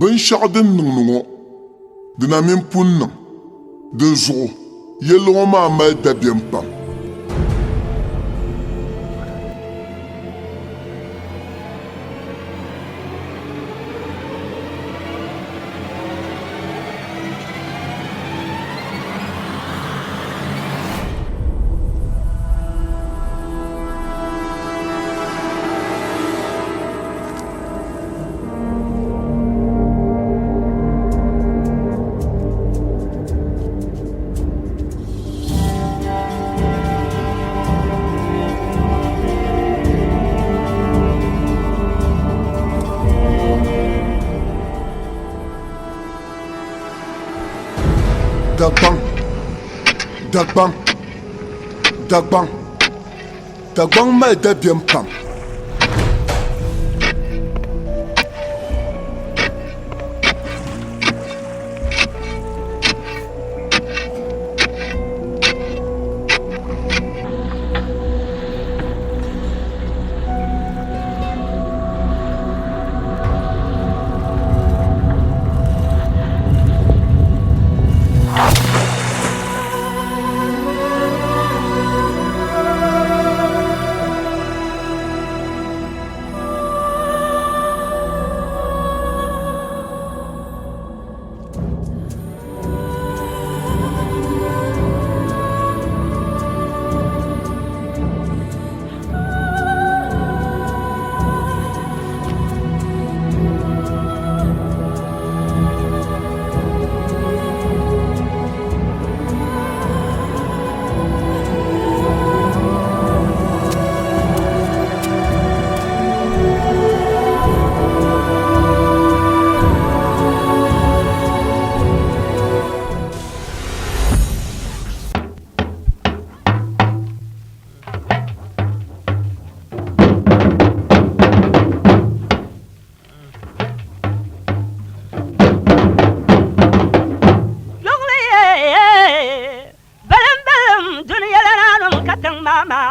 Binshɛɣu din niŋdi ŋɔ, di na mini pun niŋ. Dinzuɣu yɛlli ŋɔ maa mali dabiɛm pam. Dagbaŋ, Dagbaŋ, Dagbaŋ. Dagbaŋ mali dabiɛm pam. Luɣili ye, balim balim dunia lana nom ka tiŋ maa maa.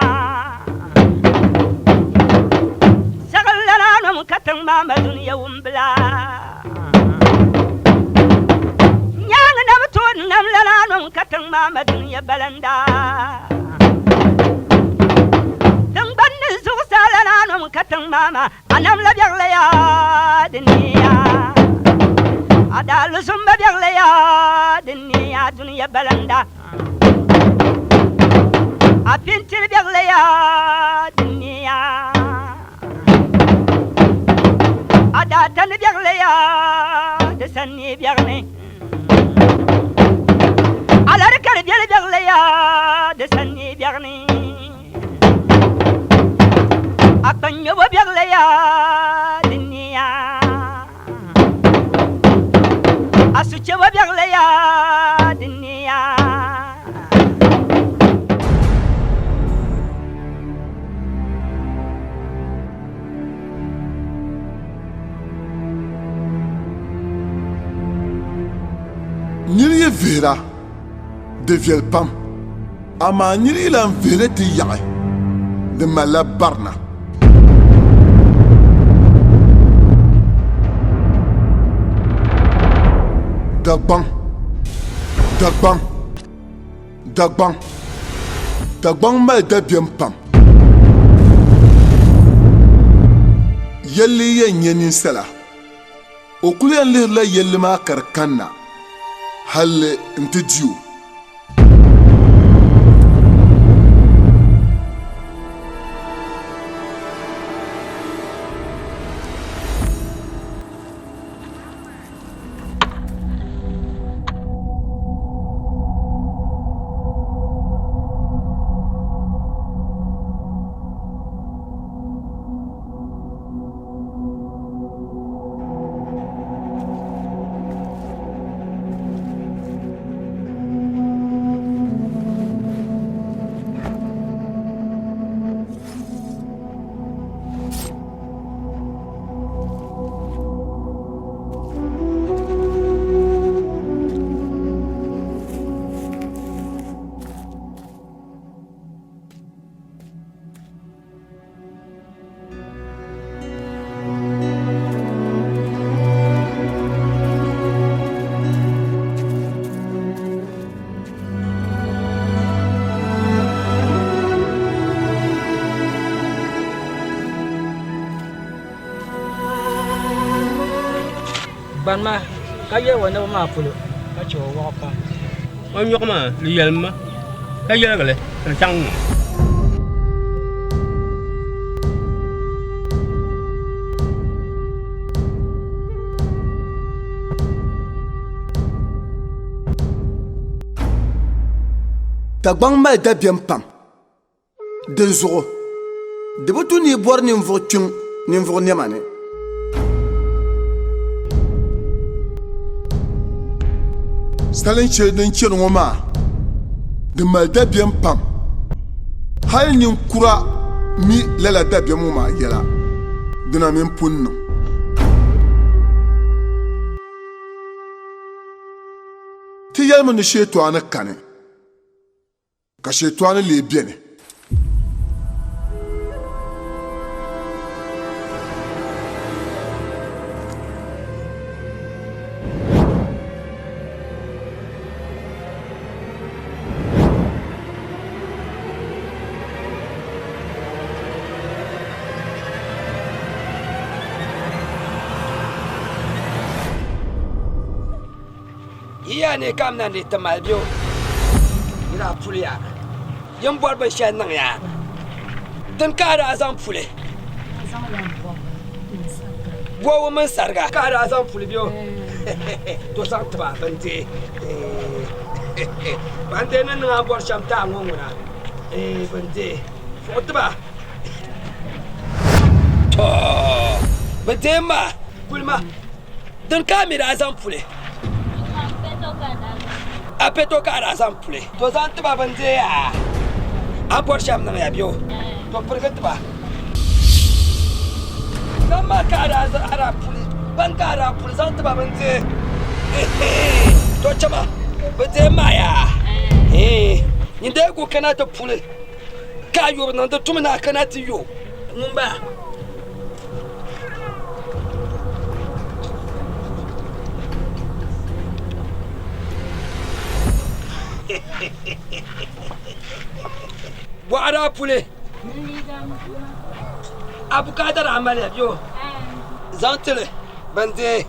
Saɣim lana nom ka tiŋ maa ma dunia wumbila. Nyaŋ nam tooni nam lana nom ka tiŋ maa ma dunia balanda. Tiŋgbani zuɣusaa lana nom ka tiŋ maa ma A nam la biɛɣili yaa di niya, a daa lusumba biɛɣili yaa di niya, dunia balanda. A pintiri biɛɣili yaa di niya, a daa tani biɛɣili yaa di sani biɛɣini. A lari kari biɛli biɛɣili yaa di sani biɛɣini. A kpa nyɔbo biɛɣili yaa di niya, a suchɛbo biɛɣili yaa di niya. Nir yi vihira, di viɛli pam. Amaa nir yi lan vihi li ti yaɣi, di malila barina. Dagbaŋ, Dagbaŋ, Dagbaŋ, Dagbaŋ mali dabiɛm pam. Yɛlli yɛn nyɛ ninsala, o kul yɛn lihirila yɛlli maa ka di kanna hal nti di o. Gbani ma ka yɛli o niriba maa polo ka chɛ o wɔɣu pam. O nyɔɣu maa di yɛlim ma ka yɛligi li ka di chaŋ ŋ-ŋɔ. Dagbaŋ mali dabiɛm pam. Dinzuɣu, di bi tu ni yi bɔri ninvuɣ kpiŋ ninvuɣ nɛma ni. Salin shɛli din chani ŋɔ maa, di mali dabiɛm pam. Hal ninkura mi lala dabiɛm ŋɔ maa yɛla, dina mi m-pun niŋ. Ti yɛlimi ni shɛtɔɣani kani. Ka shɛtɔɣani lee beni. Yi yaa ni kamina ni ti mali bɛ o yi daa puli ya yin bɔri binshɛli niŋ ya dini ka a daa zaŋ puli bɔbu mini sariga ka a daa zaŋ puli bɛ o to zaŋ tiba bin deei ban deei ni niŋ a ni bɔri shɛm ti a ŋɔ ŋuna bin deei fuɣi tiba to bi deei ma kuli ma Dini ka a mi daa zaŋ puli? A peto ka a daa zaŋ puli. To zaŋ tiba bin deei a a ni bɔri shɛm niŋ ya bɛ o to pirigi tiba. Zaŋ maa ka a daa puli ban ka a daa puli zaŋ tiba bin deei to chama bi deei maa yaa nyin dee ku kana ti puli ka a yobu niŋ di tumi ni a kana ti yo ŋun bala. Bɔɣa daa puli a bukaata daa maliya bɛ o zaŋ tili bin deei.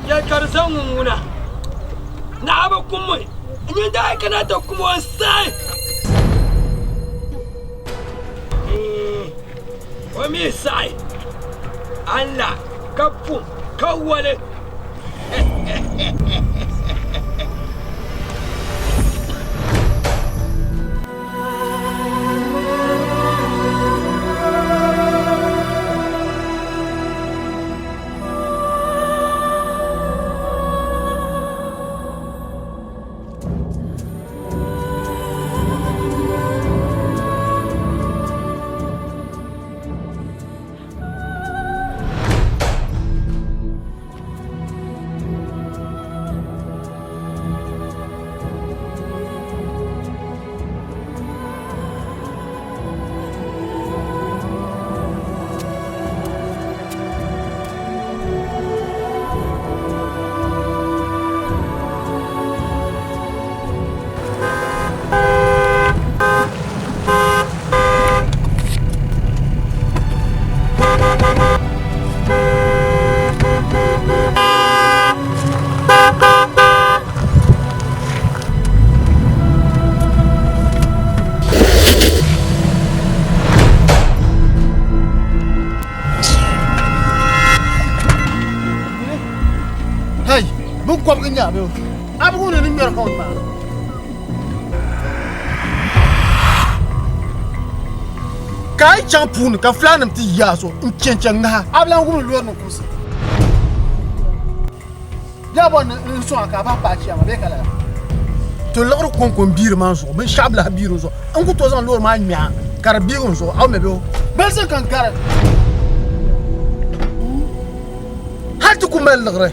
Yɛli ka di zaŋ ŋun ŋuna naɣa bi kum mi nyin daa kana ti kum o n-saɣi o mi saɣi a ni la ka pum ka wali. Hey, binkɔbigu n-nyɛ a bee? A bi wumdi ni ŋmɛri hɔn maa? Ka a yi chaŋ puuni ka fulaannima ti yi a zuɣu n-chɛnchɛ ŋaha, a bi lan wumdi loori ni kumsi. Yaa bɔri ni n sɔŋ a ka a bahi paai chiyaama bee ka lala? Ti liɣiri kɔŋko m-biiri maa zuɣu binshɛɣu bi lahi biiri n zuɣu. N ku tooi zaŋ loori maa ŋme a ka di biigi n zuɣu, a wumya bee? Gbalisi ka n gari hal ti ku mali liɣiri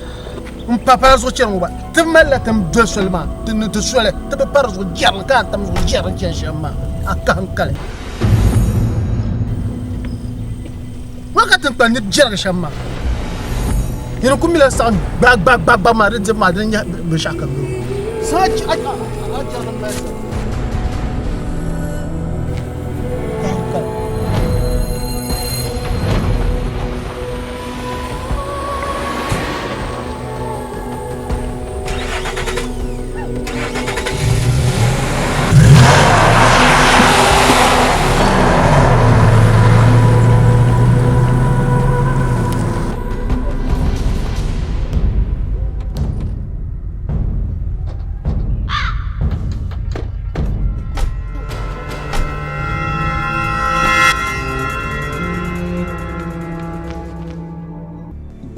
m-pa pala zuɣu chani ŋɔ gba. Ti malila ti ni doli soli maa, ti ni ti soli, ti bi pa di zuɣu jɛrili ka a ni tam zuɣu jɛrili chani shɛm maa, a kahim kali. Ŋɔ ka tiŋkpan ni jɛrigi shɛm maa, yi ni ku mila saɣim gbaagbaagbaagba maa di dibu maa di ni nyɛ binshɛɣukam bɛ o.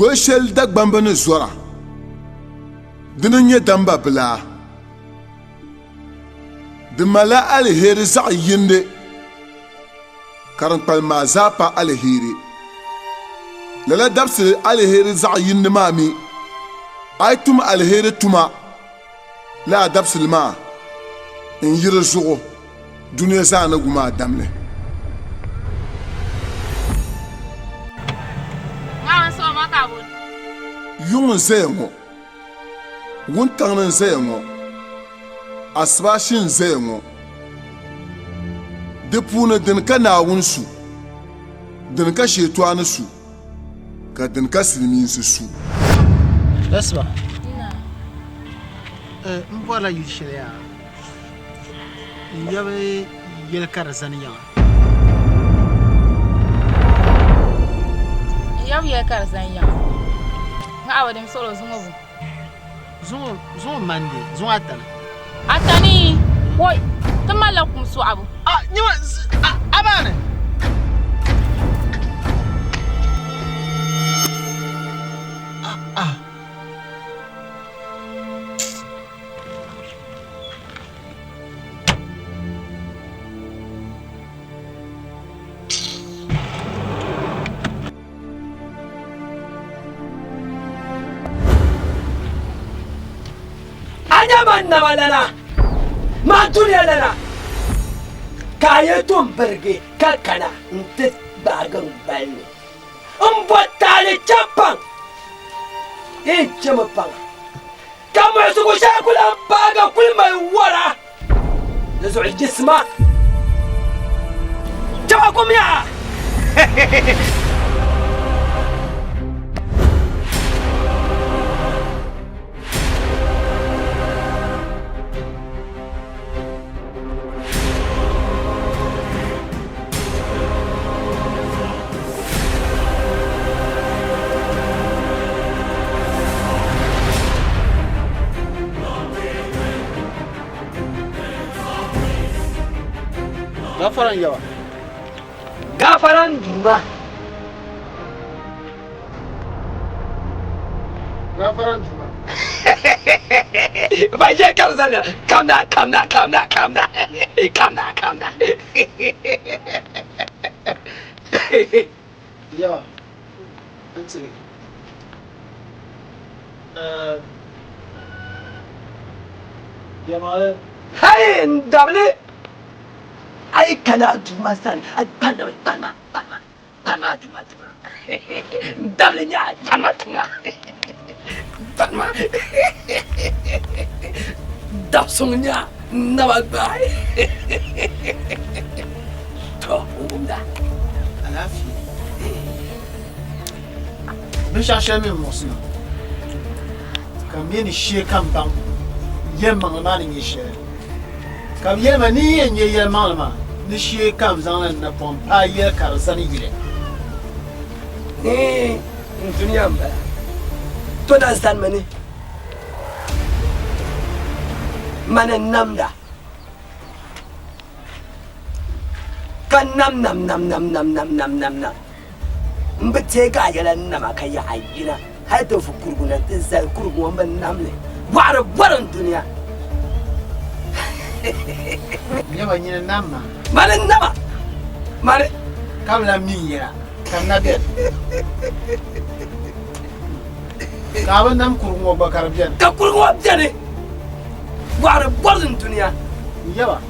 Goli shɛli Dagbamba ni zɔra, dini n-nyɛ Damba bilaa. Di malila aliheri zaɣ yindi ka din kpalim maa zaa pa aliheri. Lala dabisili aliheri zaɣ yindi maa mi, a yi tum aliheri tuma lala dabisili maa n-yi di zuɣu, dunia zaa ni wum a damli. Yuŋ n-zaya ŋɔ. Wuntaŋ ni n-zaya ŋɔ, asibaasi n-zaya ŋɔ. Di puuni dini ka Naawuni su, dini ka Shɛtɔɣani su, ka dini ka silimiinsi su. Lasiba, m bɔrila yuli shɛli yaa, n yaba yɛli ka di zani yiŋa. N yaba yɛli ka di zani yiŋa. Ŋahiba din sɔɣil o zuŋɔ bo? Zuŋɔ Monday, zuŋɔ Atani. Atani? Woi, ti malila kum sɔɣibu. A, nyama, a maani. A, a. A nyɛ man nama lana, man dunia lana, ka a yi tum birigi ka kana nti gbaagi n gbali ni. M bo taali chɛ paŋ, yi chɛ mi paŋa, ka muɣisigu shɛli ku lan paagi kuli mali wara. Di zuɣu yiɣisima, chɛma kumya! Gafaran yawa. Gafaran duuma. Gafaran duuma. Ba je kam zana. Come now, come now, come now, come now. Come now, come now. Yawa. N tiri. Yɛlimaŋli. Hai n dabili a yi kana a duuma sani a kpanimi kpanima kpanima kpanima a duuma tiŋa n dabili nyɛ a kpanima tiŋa kpanima dab suŋ nyɛ a n naba gbaai to n wumda. Alaafee. Binshɛɣu shɛli mi m-muɣisi ma, ka m mi ni shee ka m baŋ yɛlimaŋli maa ni nyɛ shɛli. Ka bɛ yɛli ma, Ni yi yɛn nya yɛlimaŋli maa, ni shee ka m zaŋ li napɔŋ paai yɛli ka di zani yili. Ni n dunia m-bala, to na zanimi ni mani n-namda. Ka nam nam nam nam nam nam nam nam nam. M bi teegi a yɛla nama ka yaɣa yina hal ti vu kurigu na nti zali kurigu ŋɔ m bi nam li. Bɔɣiri bɔri n dunia. Nyama nyini nam maa. Mani n nama. Mani. Ka bi lahi mi n yɛla ka n na beni. Ka a bi nam kurigu ŋɔ gba ka di beni. Ka kurigu ŋɔ beni. Bɔɣiri bɔri n dunia. N yaba.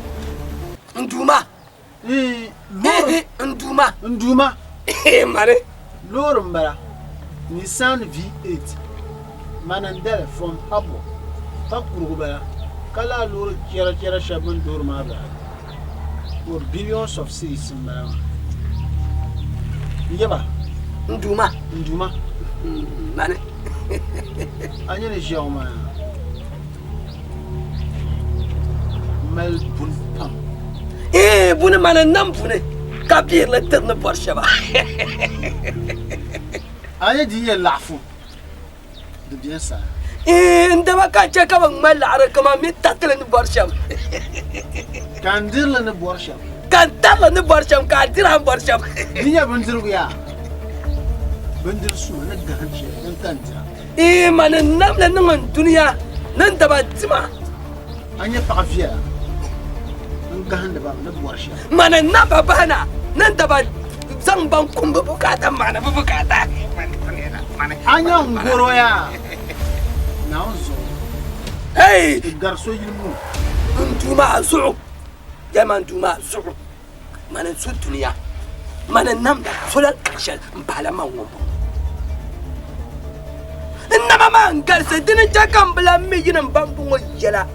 N Duuma. Loori. N Duuma. N Duuma. Mani. Loori n bala. Nissan V8. Mani n dali from Habɔ. Pa kurugu bala. Ka laa loori chɛra chɛra shɛba bini duhiri maa bala. For billions of cedis n bala maa. N yaba. N Duuma. N Duuma. Mani. A nyɛ ni ʒiya ŋɔ maa. Mali buni pam. Ee, buni mani n nam buni ka bihirili tiri ni bɔri shɛba. A nyɛ di nyɛ laɣifu di beni saa. Ee, n daba ka n chɛ ka bɛ ŋma laɣiri kaman mi tarili ni bɔri shɛm. Ka n dirili ni bɔri shɛm. Ka n tarili ni bɔri shɛm ka a diri a ni bɔri shɛm. Di nyɛ bindirigu yaa? Bindiri suma ni gahim shɛli din ka n dira. Ii mani n namli niŋ n dunia ni n daba dima. A nyɛ paɣa viɛla n gahindi ba mi ni bɔri shɛli. Mani n nam ba bahi na ni n daba zaŋ ban kum bɛ bukaata maani bɛ bukaata. A nya n goro yaa Naawuni zuɣu. Hey! Di gari so yili ŋɔ. N Duuma a zuɣu, yɛlima n Duuma a zuɣu. Mani n su dunia, mani n namda sola kari shɛli n pahila man ŋun bɔŋɔ. N nama maa n galisi, dini n-chɛ ka m bi lan mi yinim bambu ŋɔ yɛla.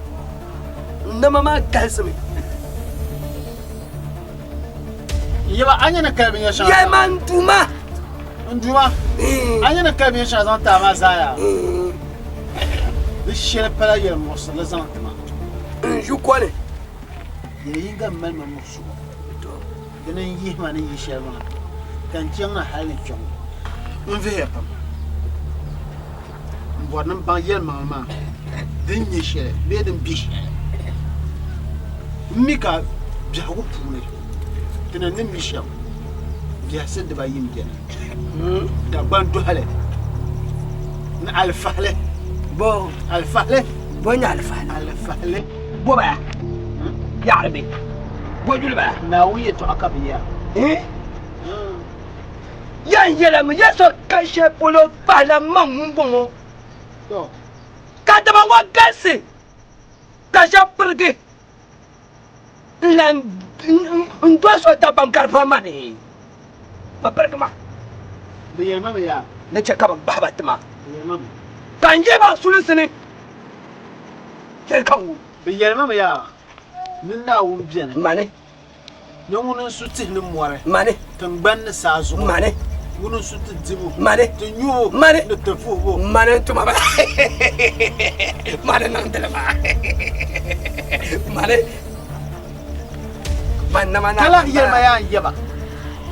N nama maa galisimi. Yaba, a nya ni kali binyɛr shɛŋa Yɛlima n Duuma. N Duuma, a nya ni kali binyɛr shɛŋa zaŋ ti a maa zaa yaa? Di shɛli pala yɛlimuɣisirili zaŋ ti ma. N yu kɔni. Yɛli yiŋga m-mali ma muɣisigu, dini n-yihi ma ni yi shɛli maa, ka n chaŋ na hal ni kpe ŋɔ. N vihiya pam m-bɔri ni m baŋ yɛlimaŋli maa din nyɛ shɛli bee din be shɛli. M mi ka biɛhigu puuni ti ni ni mi shɛm biɛhisi dibayi m-beni, Dagban dɔhili ni alifahili. Alifahili. Bɔ n-nyɛ alifahili? Alifahili. Bɔ bala yaɣiri bɛ bɔ yuli bala. Naawuni yɛtɔɣa ka bɛ yɛra. Yan yɛlimi ya so ka shɛli polo pahila man ŋun bɔŋɔ, ka dama ŋɔ galisi ka shɛb pirigi n-lan n-doli so Dagbam gari ba mani, bɛ pirigi ma. Bɛ yɛlima mi yaa. Ni chɛ ka bɛ bahi ba ti ma. Bɛ yɛlima mi. Ka n yihi ba sulinsi ni. Shɛli ka n wum. Bɛ yɛlima mi yaa ni Naawuni beni. Mani. Ni ŋuni n-su tihi ni mɔri. Mani. Tiŋgbani ni saa zuɣu. Mani. Ŋuni n-su ti dibu. Mani. Ti nyubu. Mani. Ni ti vuhibu. Mani n-tuma ba. Mani niŋdili maa. Mani. Ban nama na. Ka lahi yɛlima yaa n-yaba.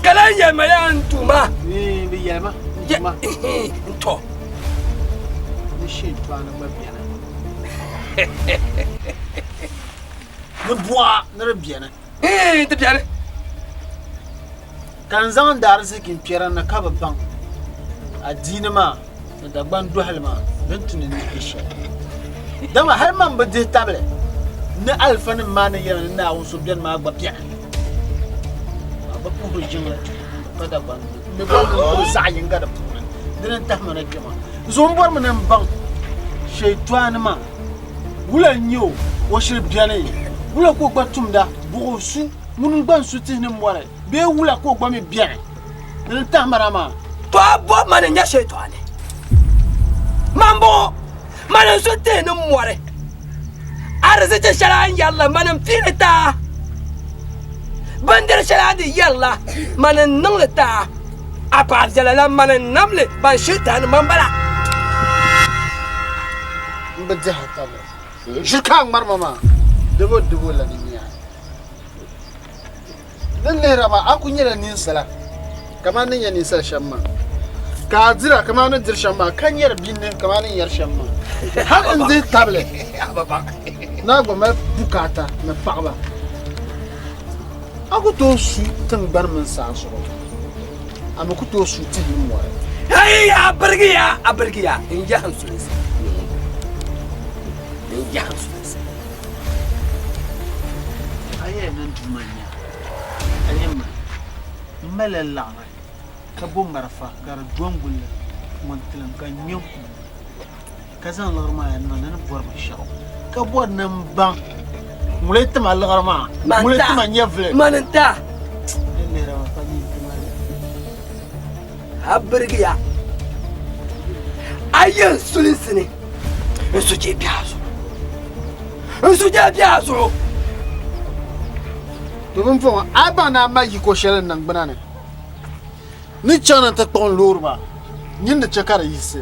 Ka lahi yɛlima yaa n-tuma. Bɛ yɛlima n-tuma. N-tɔ. Ni shintɔɣani gba beni. Ni buɣa ni di beni. Di beni. Ka n zaŋ n daariziki n-kpɛri n ni ka bɛ baŋ adiini maa ni Dagban dɔhili maa din tu ni nihi shɛli. Dama hali man bi dihi tabili ni alifanim maa ni yɛli ni Naawuni so beni maa gba beni. Amaa bɛ puhiri jiŋli pa Dagban ni bɔri ni n guli zaɣ yiŋga di puuni, dini n-tahi ma na kpe maa. Zuɣu m bɔrimi ni m baŋ Shɛyitɔani maa wula n-nyɛ o, o shiri beni? Wula ka o gba tumda? Buɣu su ŋuni gba n-su tihi ni mɔri bee wula ka o gba mi beni? Dini n-tahi ma na maa. To a bɔbi ma ni n nya Shɛyitɔani? Man bɔŋɔ, mani n-su tihi ni mɔri. Arizichi shɛli a ni yɛri la, mani m-pii li ti a. Bindiri shɛli a ni yɛri la, mani n-niŋ li ti a. A paɣ viɛla la, mani n-nam li, ban Shɛyitɔani man bala. M bi dihi a tabili. Ʒiri ka a ŋmari ma maa, dabo dabo la ni nya a. Din lihira maa, a kul nyɛla ninsala kaman ni nyɛ ninsal shɛm maa, ka a dira kaman ni diri shɛm maa, ka nyari binni kaman ni nyari shɛm maa. Hal n dihi tabili ni a gba mali bukaata ni paɣiba, a ku tooi su tiŋgbani mini saa zuɣu, a mi ku tooi su tihi ni mɔri. Hei, a birigiya, a birigiya, n yahi n sulinsi, n yahi n sulinsi. A yɛli ni n Duuma n-nyɛ a, a nyɛ mani. M malila liɣiri ka bo marafa ka di do n-guli li ŋun tilim ka n ŋme n-ku o, ka zaŋ liɣiri maa ya niŋ di ni bɔri binshɛɣu, ka bɔri ni m baŋ ŋuni ti ma liɣiri maa, ŋuni ti ma nyɛvili. Mani n-ti a. N lihiri ma pa nyin ti mali. A birigiya a yi n sulinsi ni n sujee be a zuɣu. N sujee be a zuɣu. To pumpɔŋɔ a baŋ ni a mali yiko shɛli n niŋgbuna ni ni chaŋ na nti kpuɣi n loori maa, nyin di chɛ ka di yiɣisi.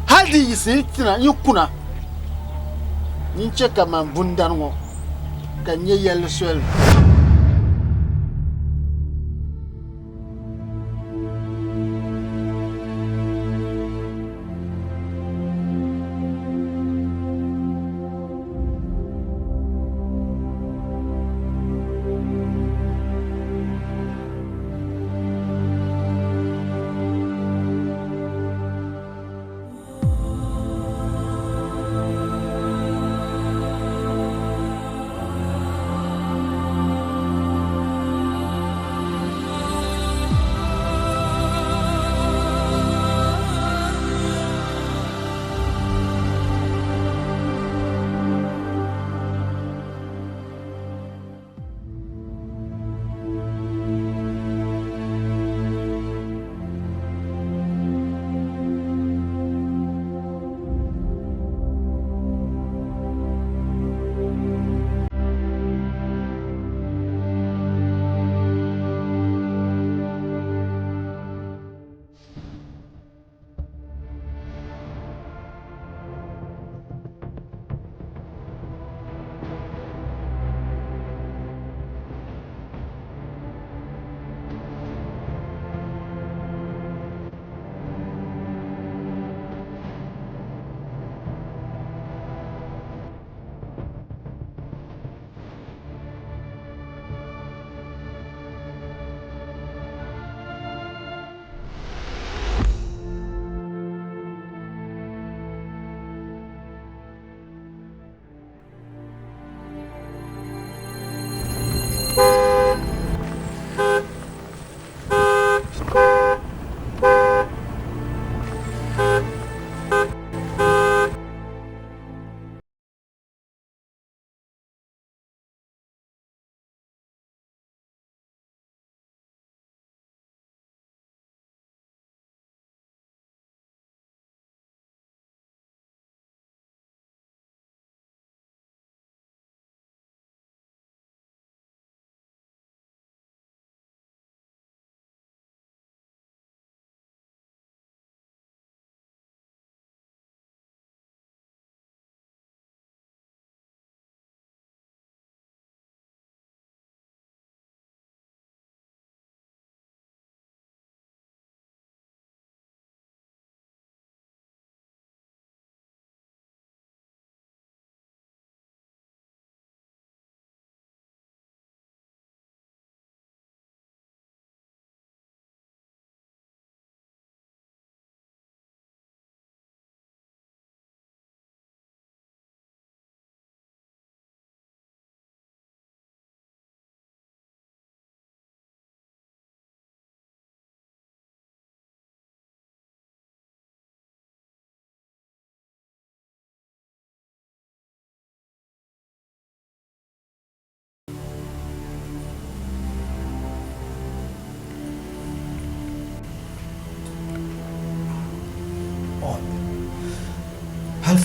Hal di yiɣisi yi tina, yi kuna, nyin chɛ ka man bundani ŋɔ ka n nya yɛlli soli.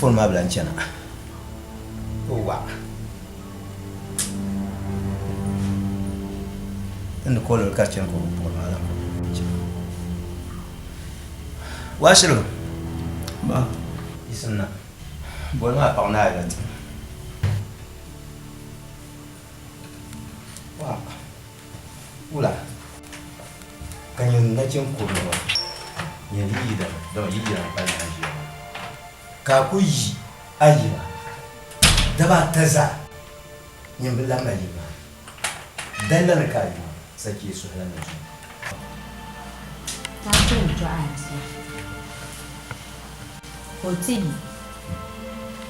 fon maa bi lan chana. O wa. Ti ni koolili ka di chani ka o bi kpuɣi maa lan ka o chana. Waashilu. Ba. Yiɣisim na. Boli maa paɣa naai la ti. Wa. Wula ka nyin nachin kurili ŋɔ nyɛ yi yidana, dama yi yidana pali na ʒiya ŋɔ, ka a ku yi a yiŋa daba ata zaa, nyin bi lan mali yiŋ maa dalila ni ka a yi maa sachiya suhila na zuɣu. Ka a kuli dɔɣi a bia ka o ti yi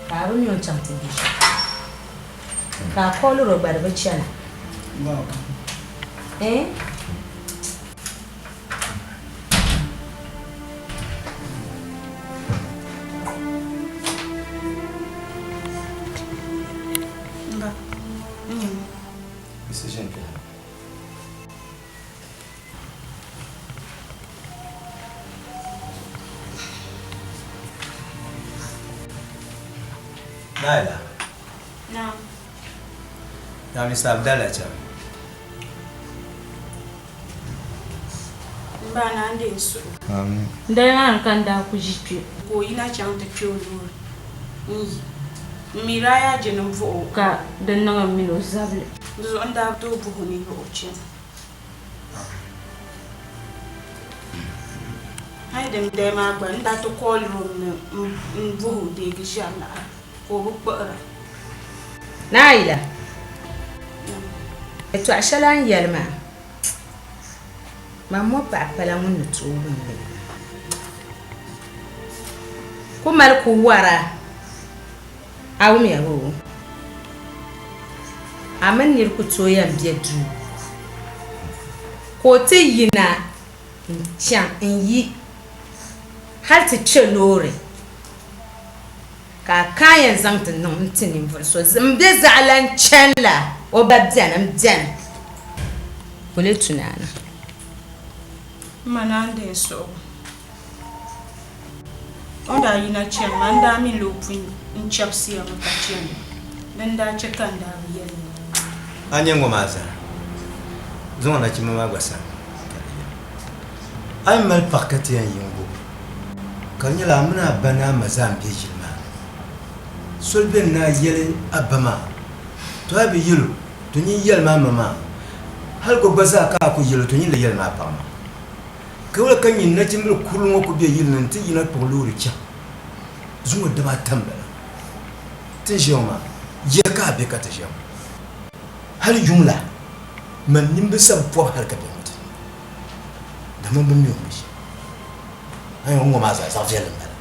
ka a bi mi o ni chaŋ ti be shɛm, ka a kɔɔlir o gba di bi chana. Eh? Mba, n nyɛ ŋɔ. Decision kpɛna. Naila. Naam. Na Mr. Abdallah chaŋ. M ba naa n-deei n suhu. Amin. Dali maa ni ka n daa ku ʒi kpe. Ka o yina chaŋ ti kpe o loori n-yi. M mi daa yaa je ni m buɣi o. Ka di niŋ m mini o zabili. Di zuɣu n daa bi tooi buɣi o ni o chani. Hali din dali maa gba n daa ti kooliri o mi ni m buɣi o deegi ʒiɛri laɣiri ka o bi kpuɣira. Naayila, yɛtɔɣ shɛli a ni yɛli maa, man mɔpaɣa pala ŋun ni tooi wum li. Ku mali ku wara, a wumya hoo? A mini nir ku tooi yɛn be duu ka o ti yina n-chaŋ n-yi hal ti kpe loori. Ka a ka yɛn zaŋ ti niŋ n-ti ninvuɣ so m be zaɣilan chani la, o ba beni m-beni o lee tu naani. M ma naan deei n suhigu. O ni daa yina chani maa, n daa mi ni o pun n-chɛbisiya mi ka chani. Din n-daa chɛ ka n daa bi yɛli o. A nya ŋɔ maa zaa, zaŋ o nachimba maa gba sani ka di yɛli, A yi mali paɣ ka ti yɛn yi n-gu o, ka di nyɛla a mini a ba ni a ma zaa m-be ʒili maa ni. Soli beni ni a yɛli a ba maa, To a yi bi yɛl o, to nyin yɛlim a ma maa. Hal o gba zaa ka a ku yɛl o, to nyin lee yɛlim a paɣ maa. Ka wula ka nyin nachimbil kurili ŋɔ ku be yili ni nti yina kpuɣi loori chaŋ? Zuŋɔ daba ata m-bala. Ti ni ʒiya ŋɔ maa, ya ka a be ka ti ʒiya ŋɔ? Hal yuŋ la, man nini bi sabi pɔbi hal ka biɛhiŋ ti niŋ. Dama m bi mi o ni be shɛm. A ni ŋɔ maa zaa zaɣ viɛlli m-bala.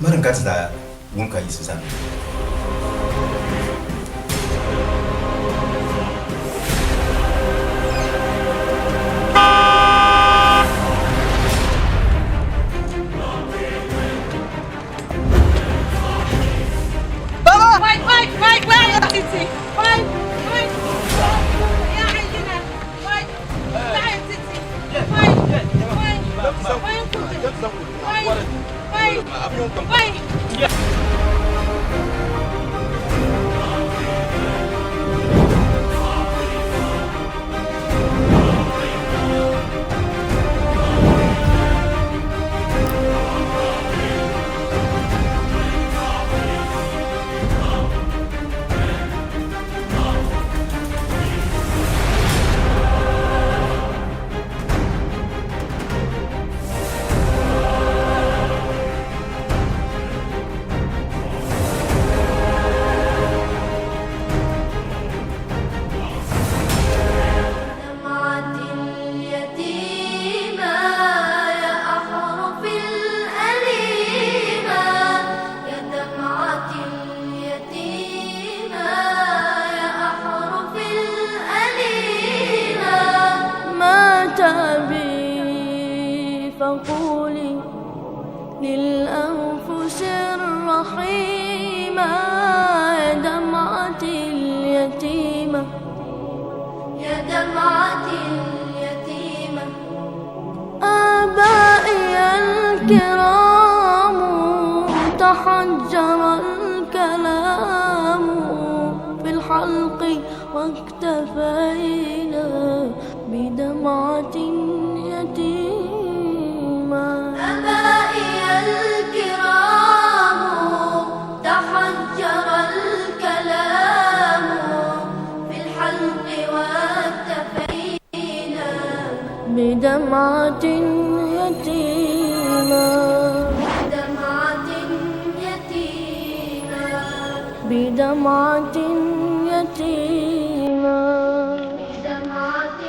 Mani ka ti daa wum ka yiɣisi zani. Wai wai wai wai titi wai wai ya ayyina wai wai titi wai wai wai wai wai wai. يتيمة آبائي الكرام تحجر الكلام في الحلق واكتفينا بدمعة يتيمة آبائي الكرام تحجر الكلام في الحلق واكتفينا بدمعة يتيمة بدمعة يتيمة بدمعة يتيمة بدمعة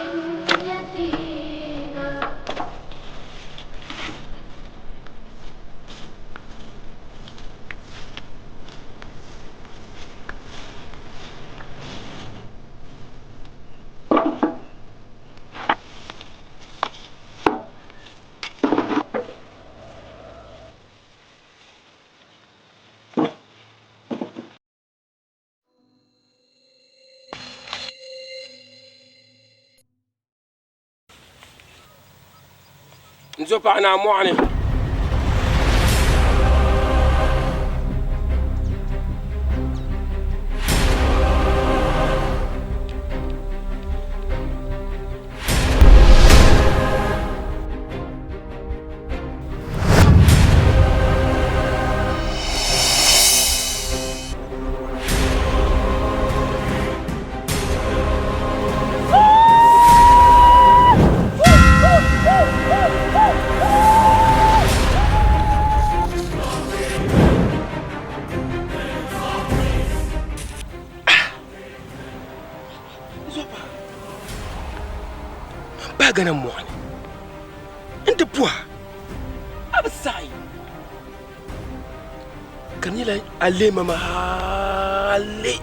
يتيمة N zo paɣa naa mɔɣuni. Baagana mɔɣuni n ti puha a bi saɣi ka di nyɛla a leei ma maa hali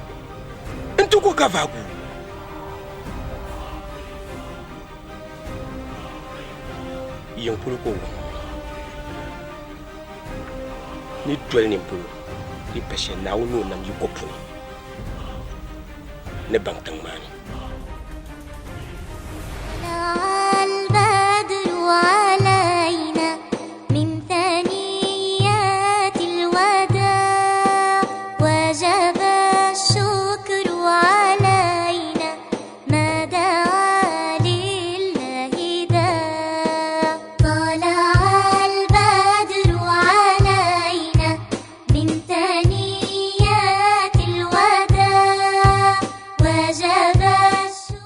n ti ko ka vaagu yiŋ polo ka o wuhi ni doli nin polo di pa shɛli Naawuni ni o nam yiko puni ni baŋ tiŋ maa ni. البدر علينا من ثنيات الوداع وجب الشكر علينا ما دعا لله داع طلع البدر علينا من ثنيات الوداع وجب الشكر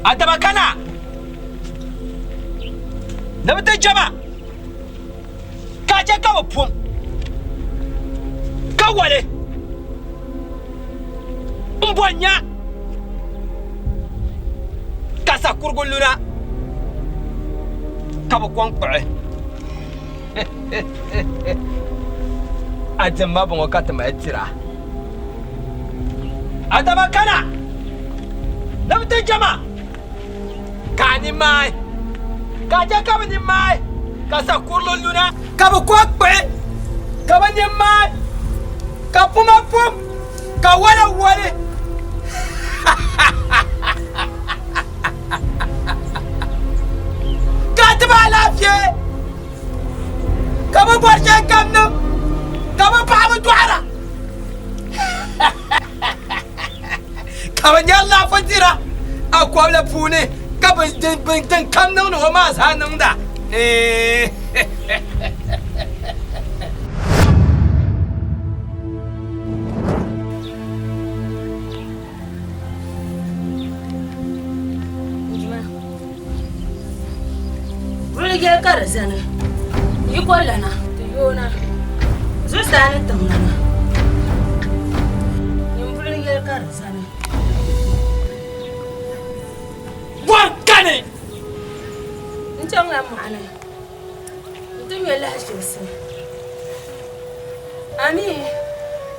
Adama kana ni bi ti jɛma ka a chɛ ka bi pum ka wali m bo nya ka sakurugu luna ka bi kɔŋ kpuɣi a dimba bɔŋɔ ka ti mali tira Adama kana ni bi ti jɛma ka a ni maai ka a chɛ ka bi ni maai ka sakurili luna ka bi kɔŋ kpuɣi ka bi ni maai ka puma pum ka wala wali ka a ti ba alaafee ka bi bɔri shɛli kam niŋ ka bi paɣaba dɔɣira ka bi nyari laɣafu dira a kɔbili puuni ka bi din kam niŋdi o maa zaa niŋda. Wuligeli ka di zani yiko lana ti yoona zuɣusaa ni tiŋlana nyin ka di zani. Bɔri kani! N chaŋla mɔɣuni nti nya lahiʒibisi. A mi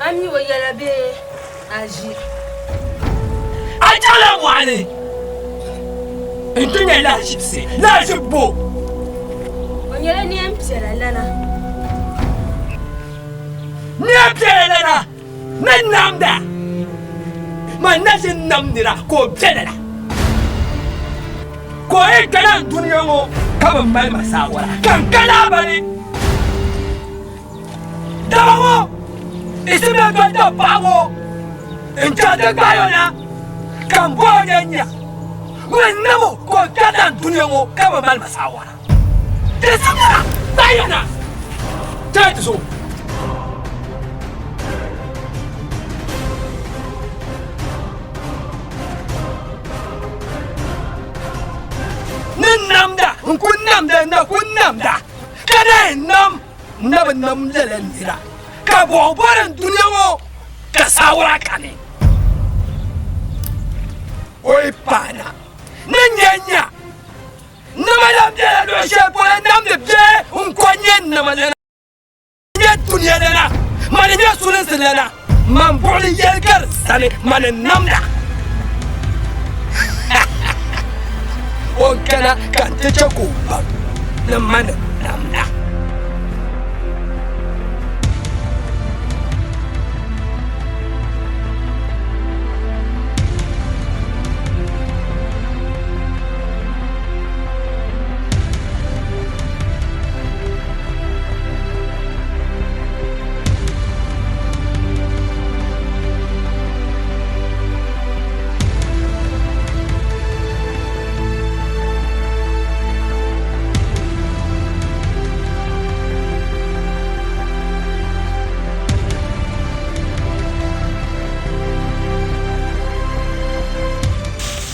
a mi o yɛla bee a ʒi? Chaŋla mɔɣu ni nti nya lahaʒibisi. Lahaʒib bo? O nyɛla neen piɛla lana. Neen piɛla lana ni namda. Man na ʒi n-nam nira ka o be lala. Ka o yi kana n dunia ŋɔ ka bi mali ma saawara, ka n ka lahabali. Daba ŋɔ, Isimia doli dab paɣa ŋɔ n-chaŋ ti gbaai o na, ka m bɔh o ni n nya ŋun nam o ka o karita n dunia ŋɔ ka bi mali ma saawara. Di simya, gbaai ya na! Chɛli ti zuɣu. Ni namda, n ku namda, n na ku namda, ka na yɛn nam. N na bi nam lala nira, ka buɣu bɔri n dunia ŋɔ ka saawara kani. O yi paana ni nya nya nama lan bela luɣ shɛli polo namdi bee n-ko nyɛ nama lana nyɛ dunia lana, mani nyɛ sulinsi lana, man buɣili yɛligiri sani mani n-namda. O ni kana ka n ti chɛ ka o baŋ ni mani n-namda.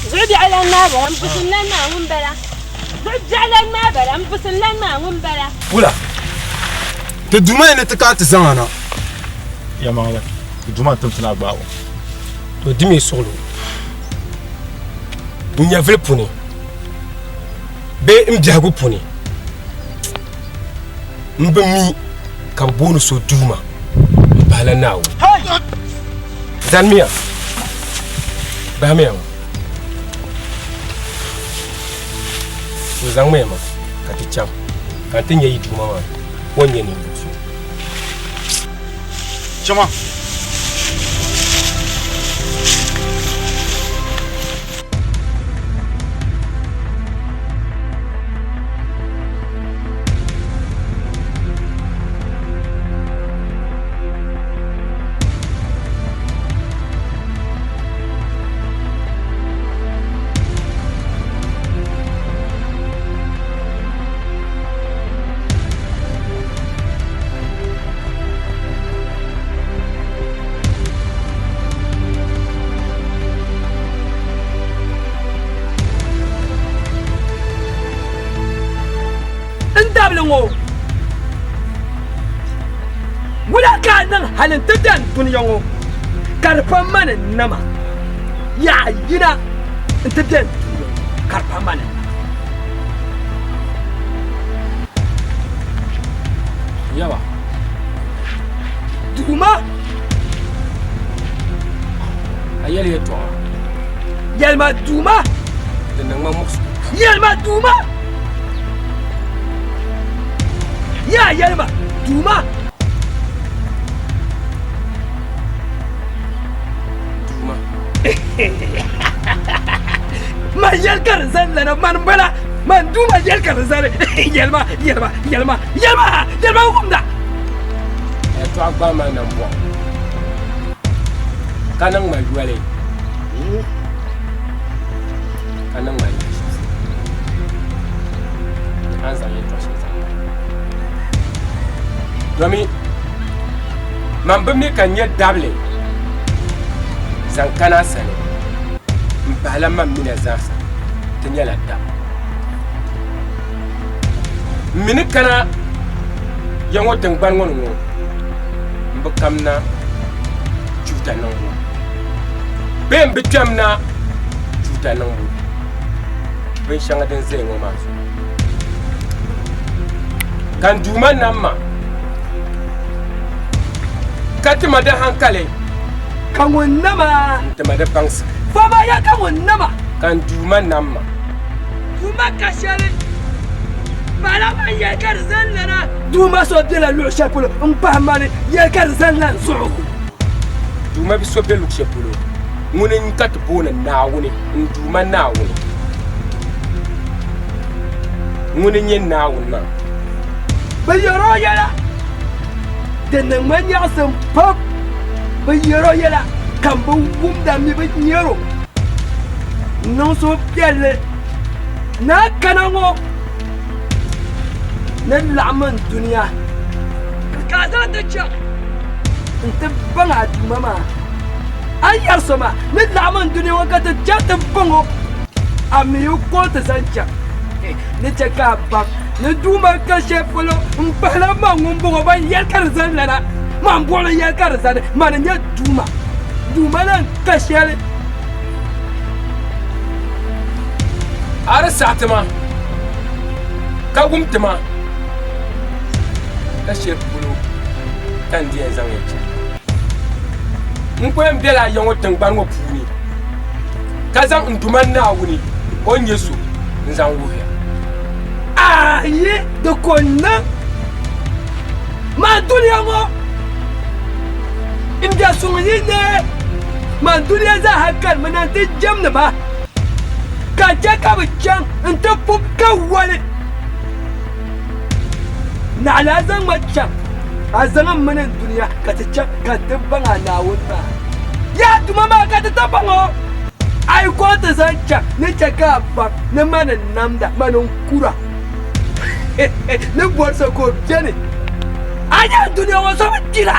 Zuɣu biɛɣu lan maa bala, m busim lan maa ŋun bala. Zuɣu biɛɣu lan maa bala, m busim lan maa ŋun bala. Wula? Ti Duuma yi ni ti ka ti zaŋ a na. Yɛlimaŋli, ti Duuma n-tim ti ni a gbaag o. To di mi suɣilo n nyɛvili puuni bee n biɛhigu puuni m bi mi ka bɛ booni so Duuma m-pahila Naawuni. Zanimiya, bahimiya ŋɔ. To zaŋmiya ma ka ti chaŋ ka n ti nya yi Duuma maa o ni nyɛ ninvuɣ so. Chama. N dabili ŋɔ, wula ka a niŋ hali nti dan dunia ŋɔ ka di pa mani nama? Yaɣa yina nti dan dunia ŋɔ ka di pa mani nama. Yawa. Duuma. A yɛli yɛtɔɣa. Yɛlima Duuma. Di niŋ ma muɣisigu. Yɛlima Duuma. Yaa yɛlima Duuma. Duuma. Man yɛli ka di zani lana man m-bala man Duuma yɛli ka di zani yɛlima yɛlima yɛlima yɛlima yɛlima wumda. Yɛtɔɣa gbaai ma nambɔɣu ka niŋ ma yoli ka niŋ ma yoli ni a ni zaŋ yɛtɔɣa shɛli zaŋ ma domi man bi mi ka n nyɛ dabili zaŋ kana a sani m pahila man mina zaasa ti nyɛla dab m mi ni kana ya ŋɔ tiŋgbani ŋɔ ni ŋɔ m bi kamina chuuta niŋbu bee m bi kpɛmina chuuta niŋbu binshɛŋa din zaya ŋɔ maa zuɣu ka n Duuma nam ma ka ti ma di hankali ka ŋun nama n-ti ma di baŋsim. Fama ya ka ŋun nama. Ka n Duuma nam ma. Duuma ka shɛli pala man yɛli ka di zani lana. Duuma so bela luɣ shɛli polo m-pahi mani yɛli ka di zani lan zuɣu. Duuma bi so be luɣ shɛli polo, ŋuni n-ka ti booni Naawuni, n Duuma Naawuni. Ŋuni n-nyɛ Naawuni maa. Bɛ yɛr o yɛla, di niŋ ma nyaɣisim pam. Bɛ yɛr o yɛla ka m bi wumda mi bi nyar o. N niŋ suhupiɛlli ni a kana ŋɔ ni laɣim n dunia, ka a zaŋ ti chaŋ nti baŋ a Duuma maa. A ni yɛri so maa ni laɣim n dunia ŋɔ ka ti chaŋ ti baŋ o, a mi yi ko ti zaŋ chaŋ ni chɛ ka a baŋ ni Duuma ka shɛli polo m-pahila man ŋun bɔŋɔ ban yɛli ka di zani lala. Man buɣili yɛli ka di zani, mani n-nyɛ Duuma. Duuma lan ka shɛli. A di saɣi ti ma, ka wum ti ma, ka shɛli polo ka n di yɛn zaŋ ya chaŋ. N ku yɛn bela a ya ŋɔ tiŋgbani ŋɔ puuni, ka zaŋ n Duuma Naawuni o ni nyɛ so n-zaŋ wuhi ya. Ayi, di ko niŋ man dunia ŋɔ n biɛ suŋ yi neei man dunia zaaha kanimi na nti jɛmdi ba, ka n chɛ ka bɛ chaŋ nti pubi ka wali. Naɣila a zaŋ ma chaŋ, a zaŋ m mini n dunia ka ti chaŋ ka n ti baŋ a Naawuni maa. Yaa Duuma maa ka ti ti baŋ o, a yi kɔŋ ti zaŋ chaŋ ni chɛ ka a baŋ ni mani n-namda, mani n-kura. Ni bɔri so ka o beni. A nya dunia ŋɔ so bi kpira,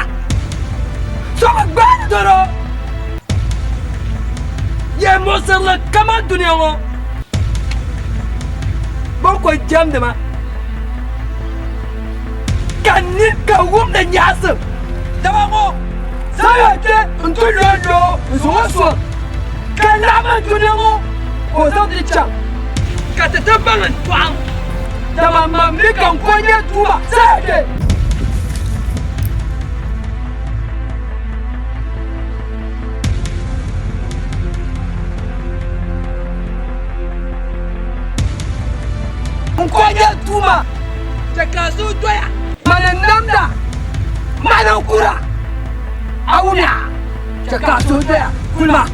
so bi gbaai dɔro. Yɛlimuɣisirili kaman dunia ŋɔ bɛ ni kul jɛmdi ma, ka n ni ka wumdi nyaɣisim. Dama ŋɔ zaŋya kpe n-ti lo n-lo n-zaŋ o sɔŋ, ka laɣim n dunia ŋɔ ka o zaŋ ti chaŋ. Ka ti ti baŋ n tɔɣim, dama man mi ka n ko nyɛ Duuma saha kpe. N ko nyɛ Duuma, chɛ ka a suhu doya. Mani n-namda, mani n-kura, a wumya, chɛ ka a suhu doya, kulima.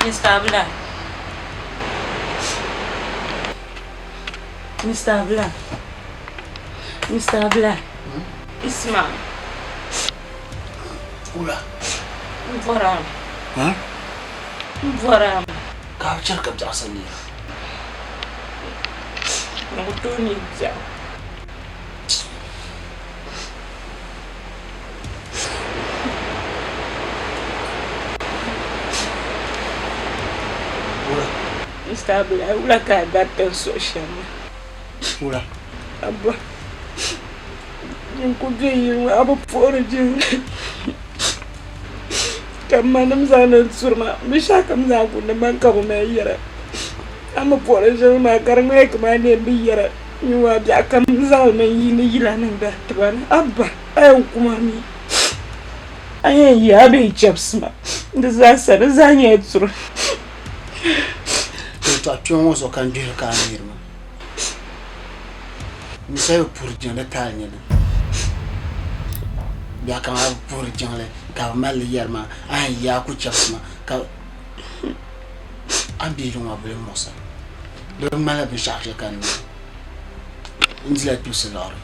Mr. Abla. Mr. Abla. Mr. Abla. Isma. Wula. N bɔra. Ha? N bɔra. Ka a chɛri ka biɛɣu sa neera. N ku tooi neei biɛɣu. Wula. Mr. Abla, wula ka a gariti n suhu shɛm maa? Wula. Abba. N ku be yili ŋɔ a bi puhiri jiŋli ka m manim zaŋdi n turi ma binshɛɣu kam zaa ku ni man ka bɛ mali yɛra a mi puhiri jiŋli maa ka di ŋmani kamani di yɛn bi yɛra nyin waa biɛɣu kam n zaŋ li mi n yiini yila niŋdi a tiba ni abba a yɛn ku ma mi. A yɛn yi a bee chɛbisi ma, di zaa sa di zaa nyɛla turi. Yɛltɔɣa kpiɔŋ ŋɔ zuɣu ka n gbihiri ka a neeri ma. Ninsal bi puhiri jiŋli taali nyɛ li. Biɛɣu kam a bi puhiri jiŋli ka bɛ mali li yɛri ma a yɛn yi a ku chɛbisi ma ka a ni be yili ŋɔ maa boli muɣisa. Di bi ŋmanila binshɛɣu shɛli ka n niŋ. N dila kpibisi liɣiri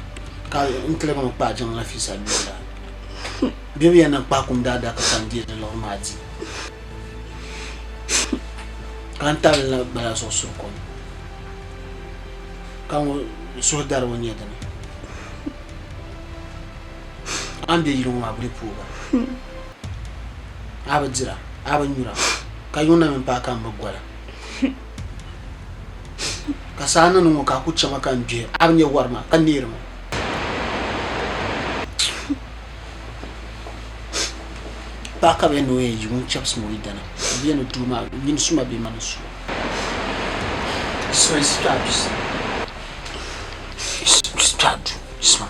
ka n tiligi mi kpaai jiŋli la fiisa luɣili la. Bɛ bi yɛn niŋ kpahi kum daadaka ka n deei di liɣiri maa di. Ka n tabili la gbala zuɣu suri kom ka ŋɔ suhu daribu nyɛ dini. A ni be yili ŋɔ maa bɛ di pooi ba. A bi dira, a bi nyura ka yuŋ na mini paai ka m bi gola. Ka saa ni niŋ ŋɔ ka a ku chɛ ma ka n gbihi a bi nya wari maa ka neeri ma. Paɣa ka bɛ yɛn ni o yɛn yi ŋun chɛbisi ma o yidana bɛ yɛn ni doo maa nyini suma bee mani suma. Isma yi kpɛ a du Isma kpɛ a du Isma.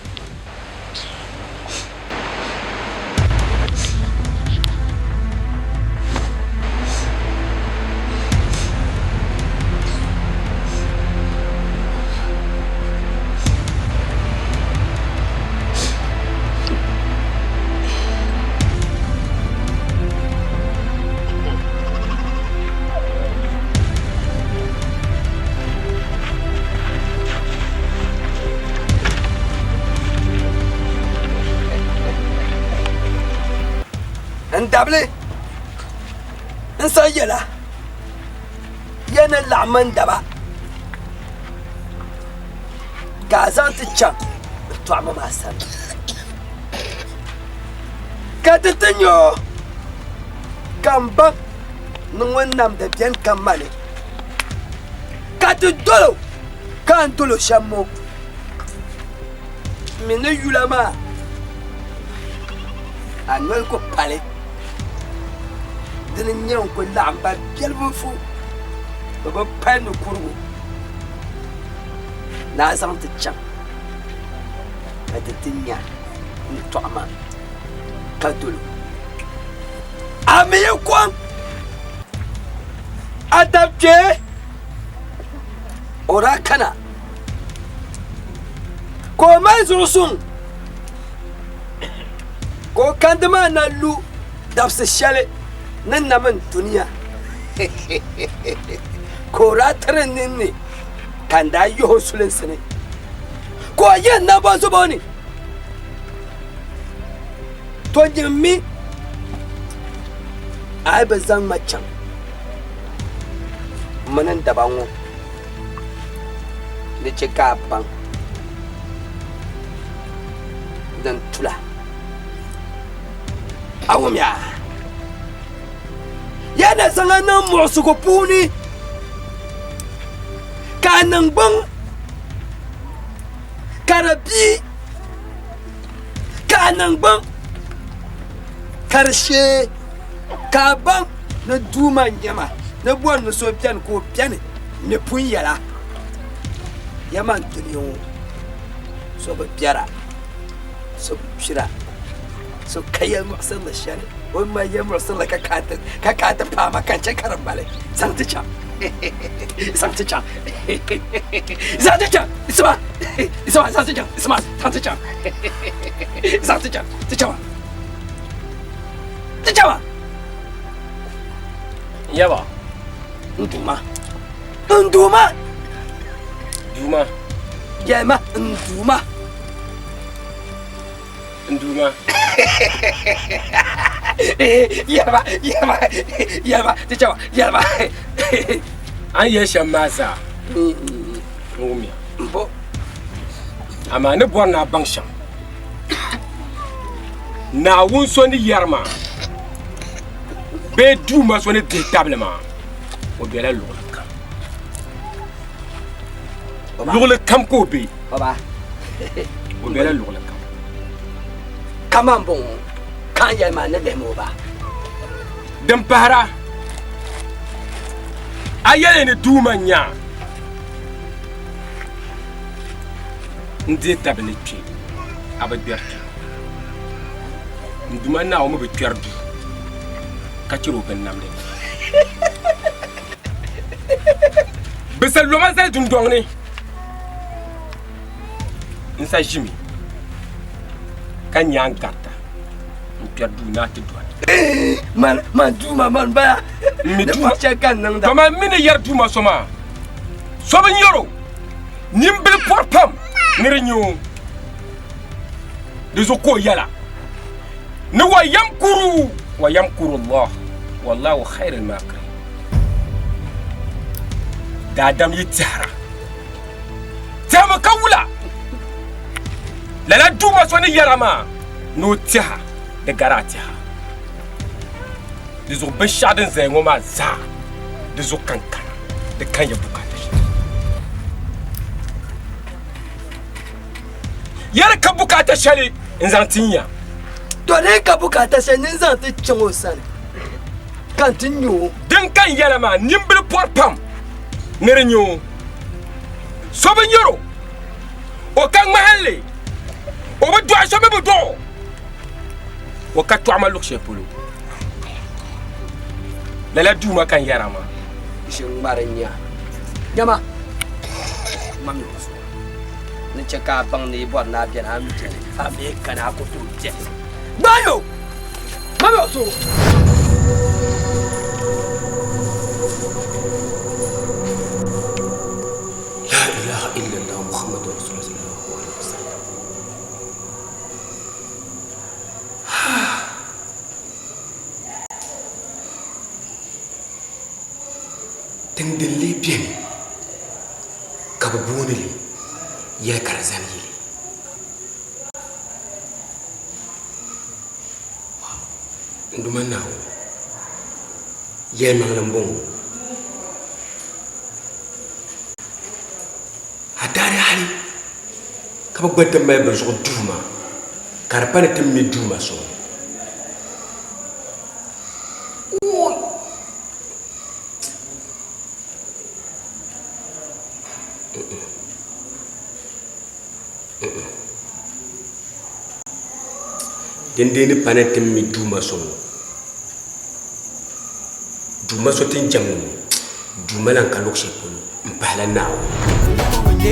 N dabili n san yɛla ya ni laɣim n daba ka a zaŋ ti chaŋ n tɔɣima maa sani ka ti ti nya o ka n baŋ ni ŋun namdi beni ka mani ka ti dol o ka a ni dol o shɛm ŋɔ mi ni yula maa a noli ku pali dini n-nyɛ n ku laɣim ba biɛlibu fu bɛ bi pali ni kurigu ni a zaŋ ti chaŋ ka ti ti nya n-tɔɣi ma ka dol o. A mi yi kɔŋ a tab kpee o daa kana ka o mali zuɣusuŋ ka o kandi maa na lu dabisi shɛli ni nam n dunia ka o daa tiri n ninni ka n daa yihi o sulinsi ni ka o yɛn nambɔ zubo ni to nyin mi a yi bi zaŋ ma chaŋ mini n daba ŋɔ ni chɛ ka a baŋ din tula a wumya ya na zaŋ a niŋ muɣisigu puuni ka a niŋgbuŋ ka di bii ka a niŋgbuŋ ka di shee ka a baŋ ni Duuma n-nyɛ ma ni bɔri ni so beni ka o beni ni pun yɛla ya man dunia ŋɔ so bi biɛra so bi kpira so ka yɛlimuɣisirili shɛli o ni mali yɛlimuɣisirili ka ka ti paai ma ka n chɛ ka di mali zaŋ ti chaŋ zaŋ ti chaŋ zaŋ ti chaŋ isima isima zaŋ ti chaŋ isima zaŋ ti chaŋ zaŋ ti chaŋ ti chaŋ ti chaŋ Yaba. N duuma n duuma duuma yɛlima n duuma n duuma yɛlima yɛlima yɛlima ti chaŋ yɛlima a ni yɛli shɛm maa zaa n wumya bo amaa ni bɔri ni a baŋ shɛm Naawuni so ni yɛri maa bee duuma so ni dihi tabili maa o bela luɣuli kam luɣuli kam ka o be o bela luɣuli kam kaman bɔŋɔ ka n yɛli maa ni lihimi o ba din pahira a yɛli ni duuma n-nya n dihi tabili kpe a bi gbɛri kpe. N Duuma Naawuni mi bi kpɛri duu ka chɛr o binnamdi. Bɛ sa loma zali dundɔŋ ni n-sa ʒimi ka nya n garita n-kpɛri duu ni a ti dɔni. Man, man Duuma, man baya. N mi Ni Duuma. paɣ shɛli ka n niŋda. Dama n mi ni yɛri Duuma so maa, so bi nyar o. Nimbili pɔri pam ni di nya o. Di zuɣu ka o yɛla ni wa yamkuru wa yamkuru Allah wallahu khairul makirin. Daadam yi tɛhira tɛhimi ka wula lala Duuma so ni yɛra maa ni o tɛha di gari a tɛha. Di zuɣu binshɛɣu din zaya ŋɔ maa zaa di zuɣu ka n kana di kan ya bukaata shɛli. Yɛli ka bukaata shɛli n zaŋ ti ya. To din ka bukaata shɛli ni n zaŋ ti chaŋ o sani ka n ti nya o. Din ka n yɛla maa nimbili pɔri pam ni di nya o. So bi nyar o, o ka ŋmahinli, o bi dɔɣi so mi bi dɔɣ o, o ka tɔɣima luɣ shɛli polo. Lala Duuma ka n yɛra maa. Ʒi ŋmari n-nya. Nyama, ŋmami o zuɣu. Ni chɛ ka a baŋ ni yi bɔri ni a beni, a mi beni, a mi kani a ku tooi beni. Gbaai o! Ŋmami o zuɣu! La ilaha illallah Muhammadu Rasulullah sallallahu alaihi wasallam. Tiŋ din lee beni ka bɛ booni li yɛli ka di zani yili. N Duuma Naawuni, yɛlimaŋli m-bɔŋɔ, a daa di hali ka bɛ gba ti mali bɛ zuɣu duu maa ka di pa ni ti mi duu maa so. Dindee ni pa ni ti mi Duuma so ŋɔ, Duuma so ti ni jɛmdi ŋɔ, Duuma lan ka luɣ shɛli polo m-pahila Naawuni.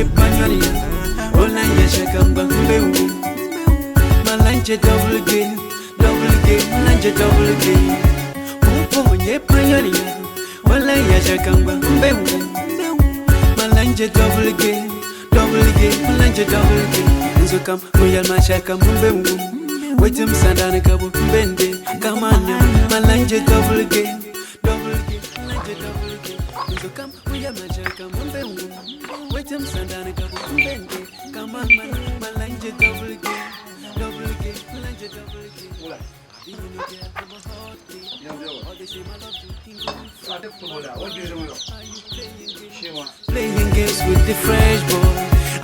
Playing games with the fresh boy.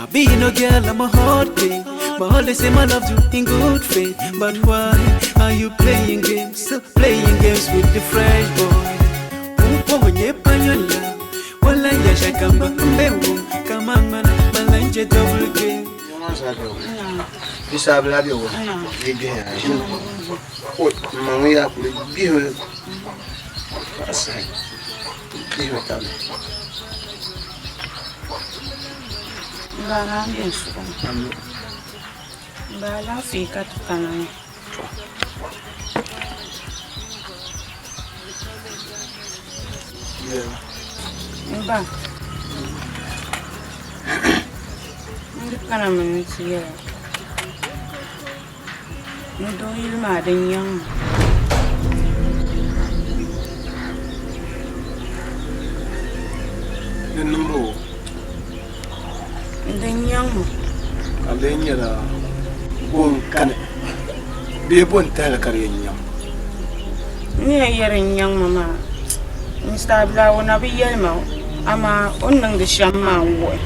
I be no girl, I'm a hot thing. But all they say my love you in good faith. But why are you playing games? Still playing games with the fresh boy. Uponye panyola, wala ya shakamba mbewu kama mana malanje double game. Bisaabila bɛ o yi gbihi a ʒini o ma ŋun yaa kuli gbihimi ka sahi gbihimi tabili. M ba naa be n suhu ni. M ba alaafee ka ti kana ŋɔ. M ba, n di kana mi ni ti yɛli a ni doo yili maa din nyaŋ ma. Din niŋdi o? Din nyaŋ ma. Ka di lee nyɛla bo n-kani bee bo n-tahili ka di yɛn nyaŋ? N ni yɛn yɛli n nyaŋ ma maa, Mr. Abdullah o na bi yɛli ma amaa o ni niŋdi shɛm maa n-wuhi.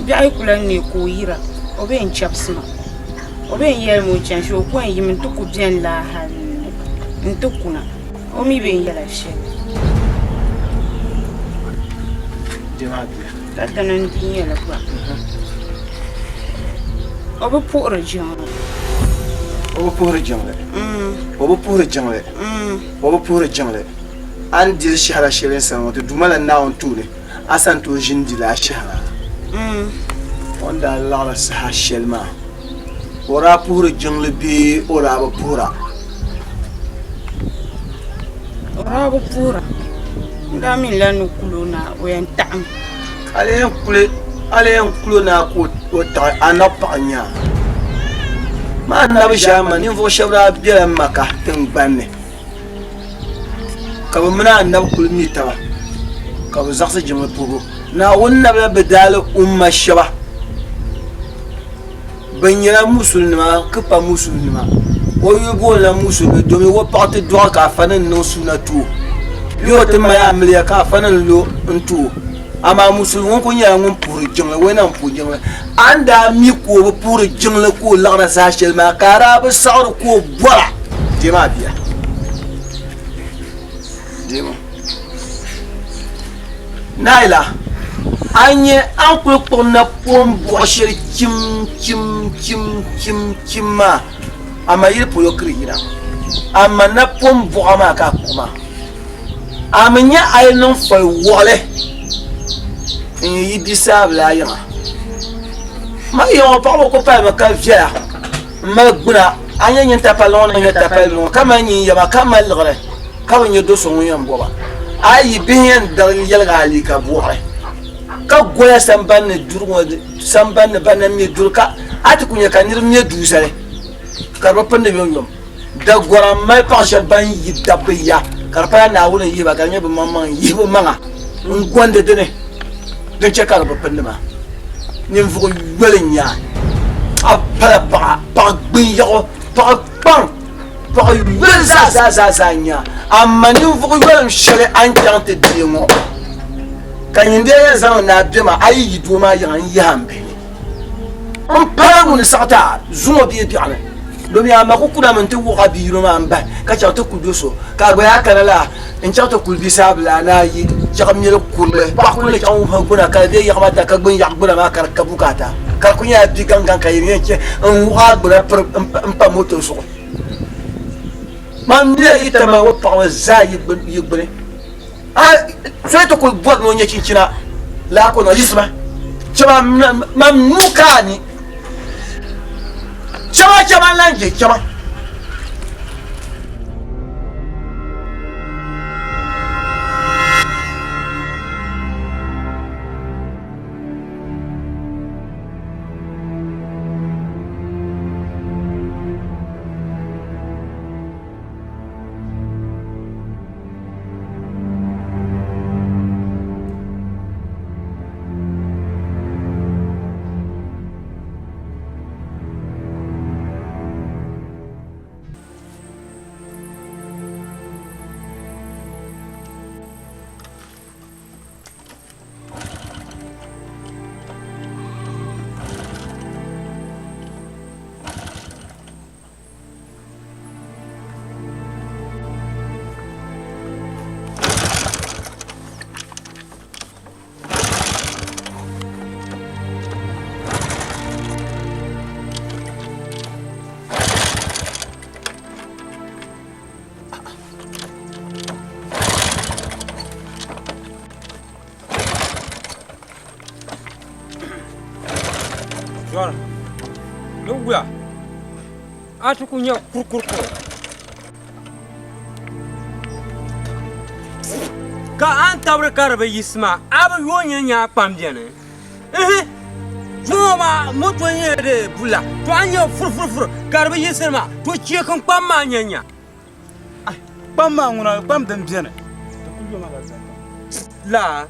Biɛɣu yi ku lan neei ka o yira, o bee n-chɛbisi ma. O bee n-yɛli ma o chani shee o ku yɛn yimi nti ku beni laa hal nti kuna. O mi bee n-yɛla shɛli. Ka dina n-di nyɛli gba. O bi puhiri jiŋli. O bi puhiri jiŋli. O bi puhiri jiŋli. O bi puhiri jiŋli. A ni diri shɛhira shɛli n sani ŋɔ, ti Duuma la Naawuni tooni, a sani tooi ʒini di lala shɛhira. O ni daa laɣiri saha shɛli maa, o daa puhiri jiŋli bee o daa bi puhira? O daa bi puhira. N daa mi la ni kul o na o yɛn taɣimi. A lee yɛn kuli a lee yɛn kul o na ka o taɣi a napaɣa nya a. Maa anabi ʒiɛmani ninvuɣ shɛb daa bela Maka tiŋgbani ni, ka bɛ mini anabi kul mi taba, ka bɛ zaɣisi jiŋli puhibu. Naawuni nabila bɛ daali umma shɛba bɛn nyɛla musulinima ka pa musulinima. O yuli boonila musulimi domi o paɣa ti dɔɣi ka afa ni niŋ suuna ti o bee o ti mali amiliya ka afa ni lo n-ti o. Amaa musulimi ŋun kuli nyɛla ŋun puhiri jiŋli, o yi na m-puhi jiŋli. A ni daa mi ka o bi puhiri jiŋli ka o liɣira saha shɛli maa ka a daa bi saɣiri ka o bɔra, deemi a bia. Deemi o. Naila, a nya a ni kuli kpuɣi napɔŋ buɣa shɛli chim chim chim chim chim maa, amaa yili polo kiri yina. Amaa napɔŋ buɣa maa ka a kpuɣi maa. A mi nya a yi niŋ foli wɔɣili n-yi yi bisaabila yiŋa. Ma yiŋa ŋɔ paɣaba ku palimi ka viɛla m-mali gbuna. A nya nyin tapalli ŋɔ ni nyɛ tapalli ŋɔ ka mali nyin yɛma ka mali liɣiri ka bi nya do so ŋun yɛn bɔba. A yi bihi yɛn dari yɛligi a liiga buɣiri ka goya sambanni duri ŋɔ sambanni ban na me duri ka a ti ku nya ka niriba me duu zali ka di bi pindi yomyom. Dagɔra m-mali paɣ shɛba ban yi dabba ya ka di pala Naawuni n-yihi ba ka di nyɛ bɛ maŋmaŋ n-yihi bɛ maŋa n-gɔndi di ni din chɛ ka di bi pindi maa. Ninvuɣ yoli n-nyɛ a. A pala paɣa, paɣ gbinyaɣu, paɣ kpaŋ, paɣ yoli zaa zaa zaa zaa n-nyɛ a. Amaa ninvuɣ yolim shɛli a ni chaŋ ti deei ŋɔ, ka nyin dee yɛn zaŋ li ni a be ma, a yi yi doo maa yiŋa n-yihi a m bihi ni. M pala ŋun saɣi ti a zuŋɔ bee biɛɣuni, domi a ma ku kunami nti wuɣ a bia yino maa m-bahi ka chaŋ ti kuli do so, ka a gba yaa kana la n-chaŋ ti kuli bia saabila ni a yi chaɣ mili kurili paɣ kuli ni chaŋ wuhi gbuna ka di bee yaɣim ata ka gbin yaɣi gbuna maa ka di ka bukaata ka di kuli nyɛla bi gaŋgaŋ ka yi yɛn chɛ n-wuɣ a gbuna piri m-pa moto zuɣu. Man mi yi tama ŋɔ paɣaba zaa yi gbuni. A so yi ti kuli bɔri ni o nya chinchina laa ka o niŋ yiɣisima chɛma man nuu ka a ni chɛma chɛma n-lan je chɛma. Zɔri, ni wuya a ti ku nyɛ kurkurukuru ka a ni tabiri ka di bi yiɣisi maa a bi yooi nyɛ nya kpam beni ihi zuŋɔ maa moto nyɛ di bula to a nyɛ furufurufuru ka di bi yiɣisiri maa to cheekin kpam maa nyɛ nya kpam maa ŋuna kpam din beni la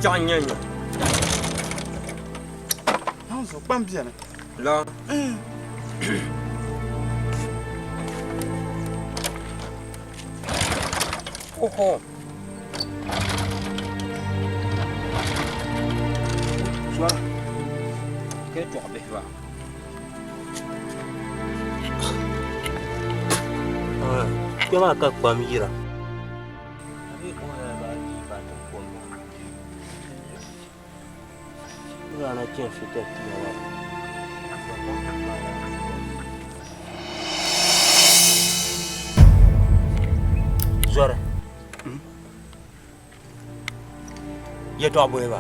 Chaɣ nyɛ nya. Kpam beni. La. Oho. Zɔra. Kɛ tɔɣ bihi ba. Kpɛ maa ka kpam yira. Wula na chɛn fita tia wa. Zɔri. Yɛtɔɣa bɔhi ba.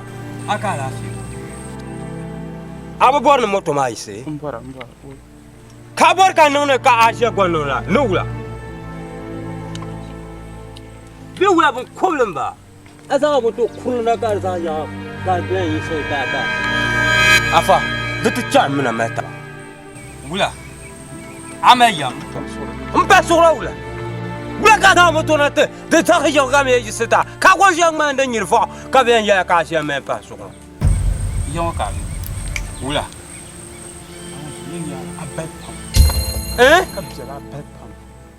A ka alaafee ŋɔ. A bi bɔri ni moto maa yiɣisi? N bɔra, n bɔra. Ka a bɔri ka niŋ ni ka a ʒe gɔnniŋ la ni wula? Bɛ wula bin kɔbili m-ba. A zaŋ a moto kurili na ka di zaŋ yaɣa ka di lan yiɣisi ka a ka. Afa, di ti chaɣi mi na mali taba. Wula? A mali yam? M pa suɣila wula? Wula ka a zaŋ a moto na ti di zaɣ yaɣi ka mi yiɣisi ta ka a gba ʒiya ŋmani di nyiri fɔɣu ka bɛ yɛn yɛla ka a ʒiya mali pahi suɣila? Ya ŋɔ ka a mi. Wula? A bali pam. Eh? Ka biɛla a bali pam.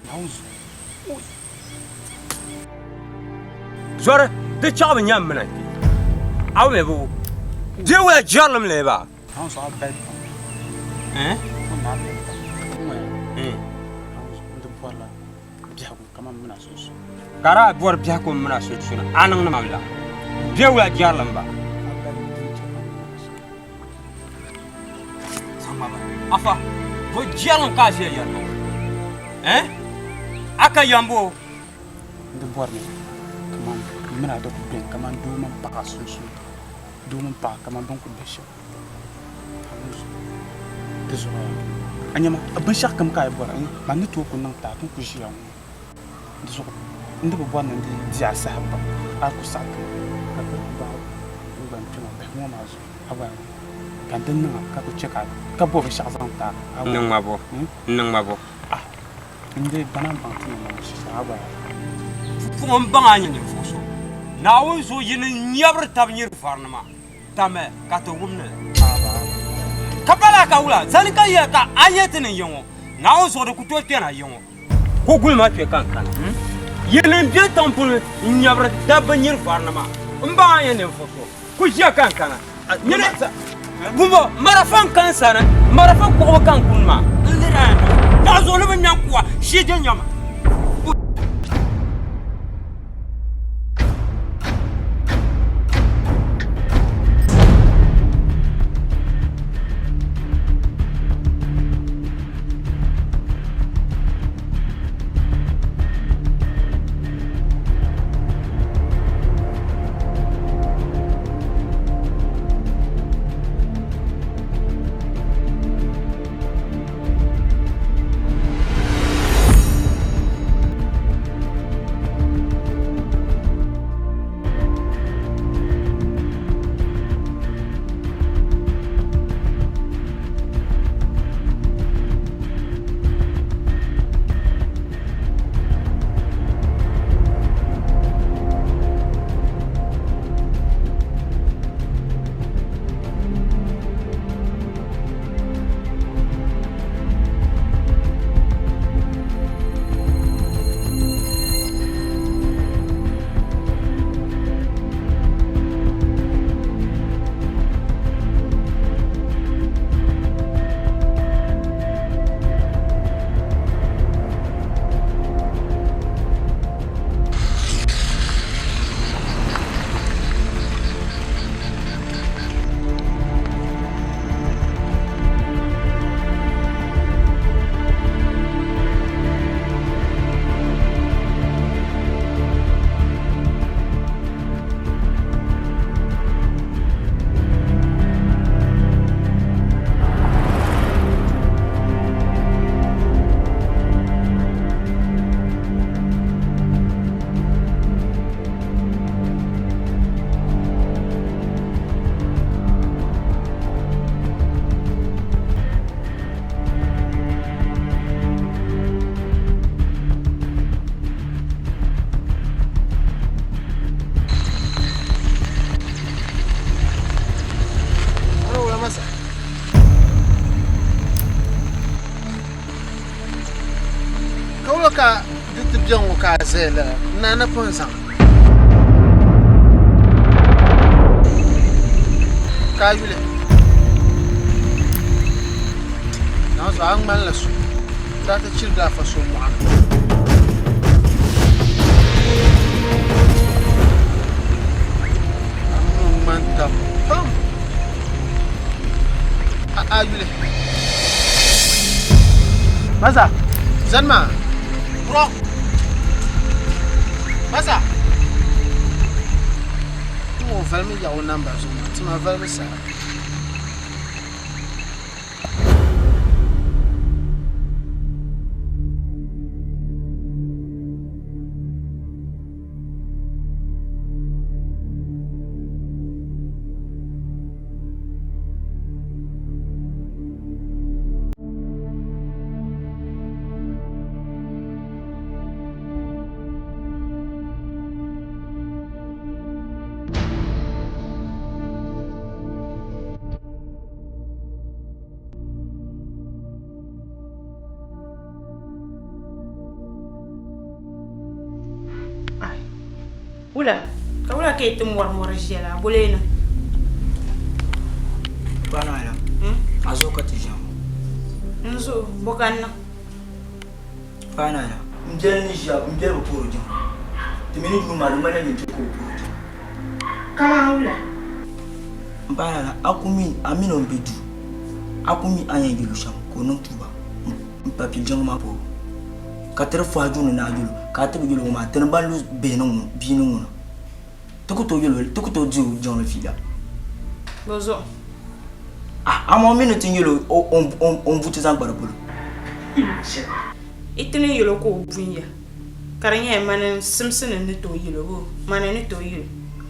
Naawuni zuɣu. Zɔri di chaɣ bi nyam mina kpe. A bi mi bi di wula jɛrilim lee ba. Naawuni zuɣu a bali pam. Eh? O na a bali pam. Ŋɔ ya. Naawuni zuɣu n di bɔrila biɛhigu kaman mina sunsuuni. Ka daa bɔri biɛhigu mina sunsuuni a niŋ ni mam la. Bɛ wula jɛrilim ba. Afa, bo jɛrilim ka a ʒiya yɛri ma ŋɔ? Eh? A ka yambo? N di bɔri ni kaman m mini a di ku beni kaman doo mini paɣa sunsuuni, doo mini paɣa kaman bɛ ni kuli be shɛm. Di zuɣu a nya ma, binshɛɣukam ka a yi bɔra, man ni tooi ku niŋ ti a, ti ni ku ʒiya ŋɔ. Di zuɣu n di bi bɔri ni n di di a saha pam, a ku saɣi ti ma ka bɛ ku bahi n gba n kpɛma bihi ŋɔ maa zuɣu. A gba ka di niŋ a ka ku chɛ ka ka bo binshɛɣu zaŋ ti a. N niŋ ma bo? N niŋ ma bo? Ah, n di bana baŋ ti ni niŋ shɛli a gba. Puŋɔ m baŋ a nyɛ ninvuɣ so. Naawuni zuɣu yi ni nyabiri tab nyiri varinima. Tamɛ ka ti wum ni li. Ka pala ka wula zani ka yɛli ka a nyɛ ti ni yi ŋɔ, Naawuni zuɣu di ku tooi kpɛna yi ŋɔ. Ko guli ma kpe ka n kana. Yi ni be tiŋ puuni n-nyabiri dabba nyiri varinima, m baŋ a nyɛ ninvuɣ so ku ʒiya ka n kana. Nyini pumpɔŋɔ marafa n-ka n sani, marafa kuɣibu ka n kuni maa. N liri a ni paɣ zuɣu ni bi nya n kuɣa, shee je nyama. Ka wula ka di ti biɛŋ ŋɔ ka a zaya lala? N naa na pun zaŋ. Ka a yuli? Naawuni a ŋmanila so daa ti chirigi afa so mɔɣu ni. A mini o ŋmani taba pam. Masa, zani maa. Bro. Masa. Ti ŋɔ valimi yaɣi o namba zuɣu maa, tima valibu saha. Wula ka wula ka yi ti mɔri mɔri ʒiya la bole ni Bana ya. A zuɣu ka ti ʒiya ŋɔ. N zuɣu bɔ ka n niŋ? Bana ya. M biɛli ni ʒiya m biɛli bi puhiri jiŋli. Ti mi ni duu maa di ŋmanila nyin chɛ ka o puhiri jiŋli. Kaman wula? M paɣa lala, a ku mi a mini o m-be duu, a ku mi a ni yɛn yɛl o shɛm ka o niŋ tuuba m-pa pili jiŋli maa puhibu. Ka ti di fɔhi duu ni ni a yɛl o, ka a ti bi yɛl o ŋɔ maa, ti ni ban lu bihi ni ŋuna, bia ni ŋuna. Ti ku tooi yɛl o, ti ku tooi di o jiŋli fiila. Bɔzuɣu? Ah, amaa o mi ni ti yɛl o o ni bu ti zaŋ kpa di polo. Yi ti ni yɛl o ka o bunya, ka di nyɛla mani n-simsi ni n ni tooi yɛl o boo? Mani n-ni tooi yɛl o,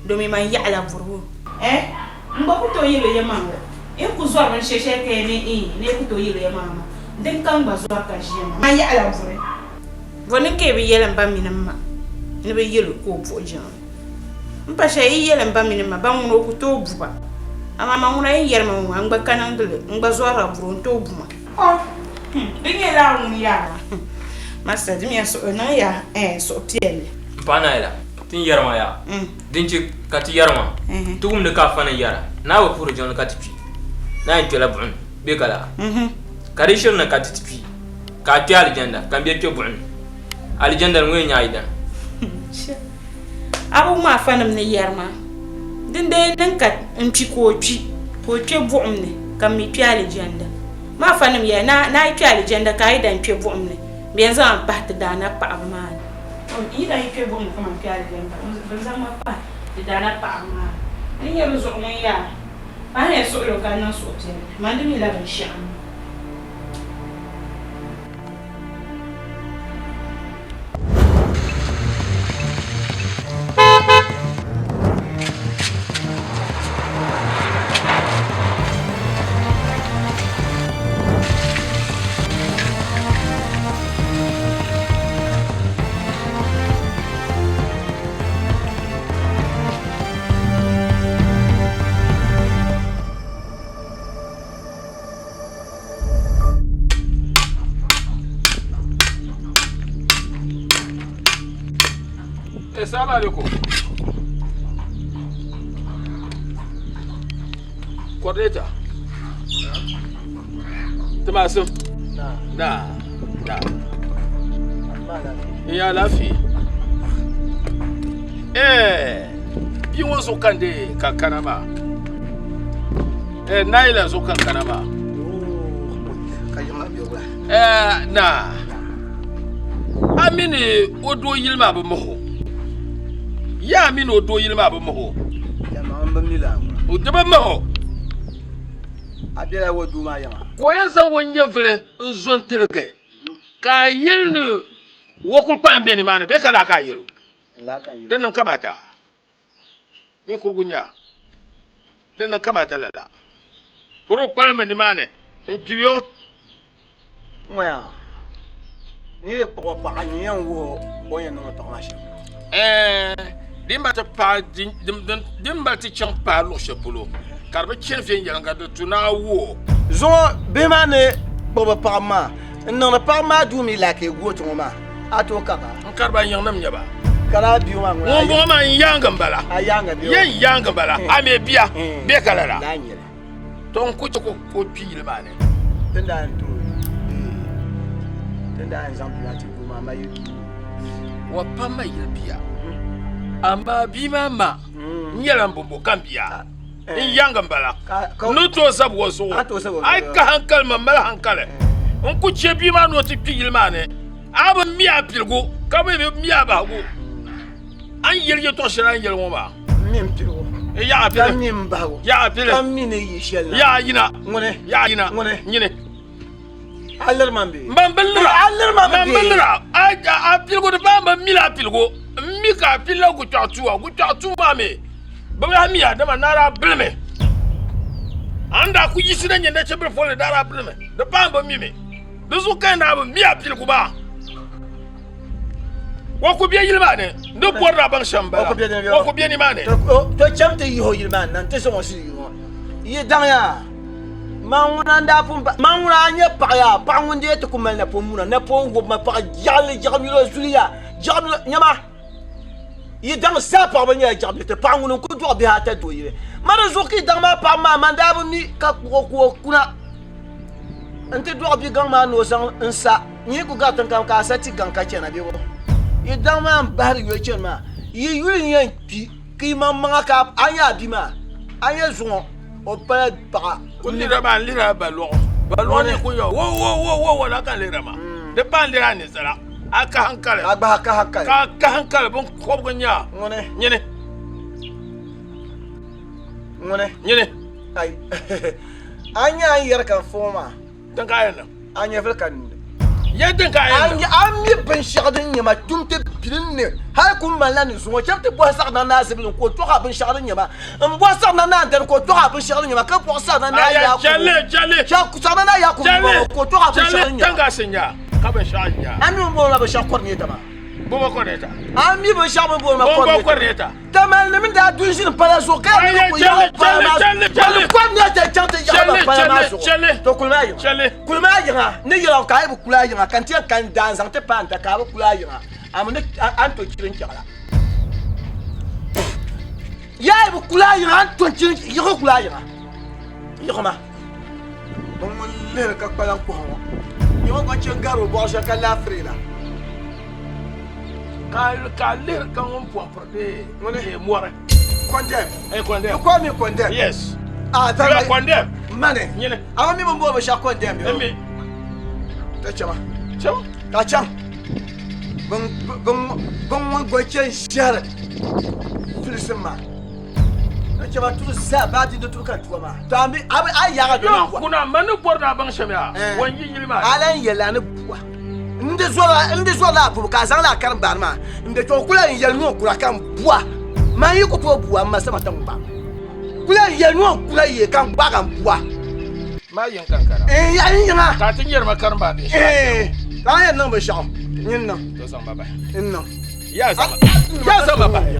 domi man yaɣila buri boo? Eh, n gba ku tooi yɛl o yɛlimaŋli. N ku zɔri binshɛli shɛli ka yi ni iin ni yi ku tooi yɛl o yɛlimaŋli maa, din ka n gba zɔri ka ʒiya maa, man yaɣila buri. Bɔ ni ka yi bi yɛli m ba mini m ma ni bɛ yɛl o ka o buɣi jiŋli? M pa shɛli yi yɛli m ba mini m ma, ba ŋuna o ku tooi bu ba. Amaa ma ŋuna yi yɛli ma ŋɔ maa, n gba ka niŋdi li, n gba zɔrila buri o ni tooi bu ma. O, hmm, di nyɛla a ŋun yaa. Masta, di miya suhu niŋ ya eh, suhupiɛlli. M paɣa Naila, ti ni yɛri maa yaa, din chɛ ka ti yɛri maa, ti wumdi ka afa ni yɛra, Naa bi puhiri jiŋli ka ti kpi, naa yɛn kpɛla buɣim ni bee ka laa? Ka di shiri ni ka ti ti kpi, ka a kpe alijanda, ka m bia kpe buɣim ni. Alijanda ni ŋun yɛn nyɛ a yidana. A bi wum afanim ni yɛri maa, Dindee niŋ ka n kpi ka o kpi, ka o kpe buɣim ni, ka m mi kpe alijanda. Ma afanim yɛli, Ni a yi kpe alijanda ka a yi dan kpe buɣim ni, bɛ yɛn zaŋ a m-pahi ti daana paɣiba maa ni. N yi dan yi kpe buɣim ni ka man kpe alijanda, bɛ ni zaŋ ma pahi ti daana paɣiba maa ni. N ni nyɛ bɛ zuɣu ŋun yaa, pahiya suɣilo ka n niŋ suhupiɛlli, man di mi la binshɛɣu n-niŋ. Assalamu alaikum. Coordinator. Timasim. Na. Na. Ya lafi. Eh. Bia ŋɔ zuɣu ka n dee ka kana maa. Eh, Naila zuɣu ka n kana maa. Eh, na. A mini o doo yili maa bi mahi o. Ya a mini o doo yili maa bi mahi o. O di bi mahi o. A bela o doo maa yiŋa. Ka o yɛn zaŋ o nyɛvili n-zo n-tiligi ka a yɛli ni o kuli kpahim be nimaani bee ka laa ka a yɛl o? Di niŋ kamata. Ninkurigu nya di niŋ kamata lala. Kuri kpalimi nimaani n-kpibi o. Ŋɔya, ni yi kpuɣi o paɣa, nyin yɛn wuhi o o ni yɛn niŋ o paɣa maa shɛm. Ɛɛn, di mali ti paai di ni mali ti chaŋ paai luɣ shɛli polo, ka di bi chani viɛnyɛliŋga, di tu ni a wuh o. Zuŋɔ bihi maa ni kpuɣi bɛ paɣiba maa n-niŋdi paɣiba maa duu mi like gooti ŋɔ maa, a tooi kari ba? N kari ba, yiŋnim n-nyɛ ba. Kari a bia maa ŋuna. Ŋumbɔŋɔ maa n yaaŋa m-bala. A yaaŋa bia. Ye n yaaŋa m-bala. A mi bia bee ka lala? Laa n-nyɛ li. To n ku chɛ ka o kpi yili maa ni. Ti ni daa yɛn tooi ti ni daa yɛn zaŋ bia maa ti doo maa ma yi bia. Wa pam ma yili bia. Amaa bia maa ma n nyɛla n bɔmbɔ kam bia. N yaaŋa m-bala. N ni tooi zabi o zuɣu. A yi ka hankali ma m mali hankali. N ku chɛ bia maa ni o ti kpi yili maa ni. A bi mi a piligu ka mi bi mi a bahigu. A ni yɛli yɛtɔɣ shɛli a ni yɛli ŋɔ maa. M mi m piligu. Yaɣa pili. Ka mi m bahigu. Yaɣa pili. Ka mi ni yi shɛli na. Yaɣa yina. Ŋuni. Yaɣa yina. Ŋuni. Nyini. A liri ma bee? Man bi lira. A liri ma Man bi bee? lira. A piligu di paai m bi mila a piligu. M mi ka a pilila Gukpɛɣu tuwa. Gukpɛɣu tuu maa mi bi lahi mi a dama naa daa bilimi. A ni daa ku yiɣisi na nyɛ nachimbili polli daa daa bilimi. Di paai m bi mi mi. Di zuɣu ka n daa bi mi a piligu maa. O ku be yili maa ni. N di bɔri ni a baŋ shɛm m-bala. O ku be nimaani. To cham ti yihi o yili maa ni na nti zaŋ o ʒili yili ŋɔ. Yi daŋya, man ŋuna n-daa pun ba, man ŋuna a nyɛ paɣa yaa, paɣa ŋun dee ti ku mali napɔŋ muna, napɔŋ wubi ma paɣa jaɣili, jaɣimilo zuliya, jaɣimilo, nyama, yi daŋ zaa paɣaba nyɛla jaɣimiliti, paɣa ŋuni n-ku dɔɣi bihi ata doo yili. Ma di zuɣu ka yi daŋ maa paɣaba maa, man daa bi mi ka kpuɣ o ka o kuna. N ti dɔɣi bi gaŋ maa ni o zaŋ n sa nyin ku gari tiŋkam ka a sa ti gaŋ ka chana bɛ bɔ? Yi daŋ maa m bahiri yoli chani maa, yi yuli n yɛn kpi ka yi maŋmaŋa ka a nya a bia maa, a nya zuŋɔ o pala paɣa. Ku lira maa n lira ba lɔɣu, ba lɔɣu ni ku yɔ wo wo wo wo wo la ka lira maa di pa n lira ni zala a kahi n kali a gba kahi n kali ka kahi n kali bin kɔbigu nya ŋuni nyini ŋuni nyini ai A nya a ni yɛri ka n fɔŋɔ maa. Din ka a yɛn niŋ. A nyɛvili ka n ni. Ya din ka a yɛn niŋ. A mi binshɛɣu din nyɛ ma tum ti pili n ni hali ku malila ni zuŋɔ cham ti bɔhi Saɣidana Naa Zibilim ka o tɔɣi a binshɛɣu din nyɛ ma. M bɔhi Saɣidana Naa Andani ka o tɔɣi a binshɛɣu din nyɛ ma ka bɔhi Saɣidana Naa Yaakubu. Chɛli chɛli. Saɣidana Naa Yaakubu ka o tɔɣi a binshɛɣu din nyɛ ma. Chɛli tangaasi nya ka binshɛɣu nya. A mi bini booni ma binshɛɣu kɔrinɛta maa. Bɔbɔ kɔrinɛta. A mi binshɛɣu bini booni ma kɔrinɛta. Bɔbɔ kɔrinɛta. Tamali ni daa du ʒini pala zuɣu ka yaa ni ku yaɣi pala maa zuɣu kom nyɛ ti chaŋ ti yaɣi ba pala maa zuɣu to kuli maa yiŋa kuli maa yiŋa ni yɛla ka a yi bi kuli a yiŋa ka n ti yɛn ka n daa n zaŋ ti paai n ta ka a bi kuli a yiŋa a mi ni a ni to chiri n chɛɣila yaa yi bi kuli a yiŋa a ni to chiri yiɣi kuli a yiŋa yiɣi ma bin ŋun lihiri ka kpalaŋ kɔhi ŋɔ yiɣi gba chɛ n gari o bɔɣu shɛli ka laafiri la Ka lihiri ka ŋun pɔmpiri bee ŋuni mɔri. Condemn. Eh, condemn. You call me condemn. Yes. Ah, You are condemn. Mani. Nyini. Ama mi bin booni binshɛɣu condemn bɛ. Mi. Ta chama. Chama. Ka chaŋ. Bin bin bin ŋun gba chɛ ʒɛri filisim maa. Ta chama tuhi zaa baa di di tuhi ka tuwa maa. To a mi a bi a yaɣa do ni buwa. Kuna man ni bɔri ni a baŋ shɛm yaa. Wan yi yili maa. A lan yɛli a ni buwa. N di zɔrila a pubu ka a zaŋla a karimbaani maa m-be kpe o kula n-yɛli ni o kura ka m bua. Man yi ku tooi bua m ma sama tiŋ gba. Kula n-yɛli ni o kura yee ka m gbaai ka m bua. Maa yiŋ ka n kana. Ɛɛn yaɣi n yiŋa. Ka a ti nyɛri ma karimbaani binshɛɣu. Ɛɛn ka a yɛn niŋ binshɛɣu nyin niŋ. To zaŋ ma bahi. N niŋ. Yaa zaŋ ma bahi.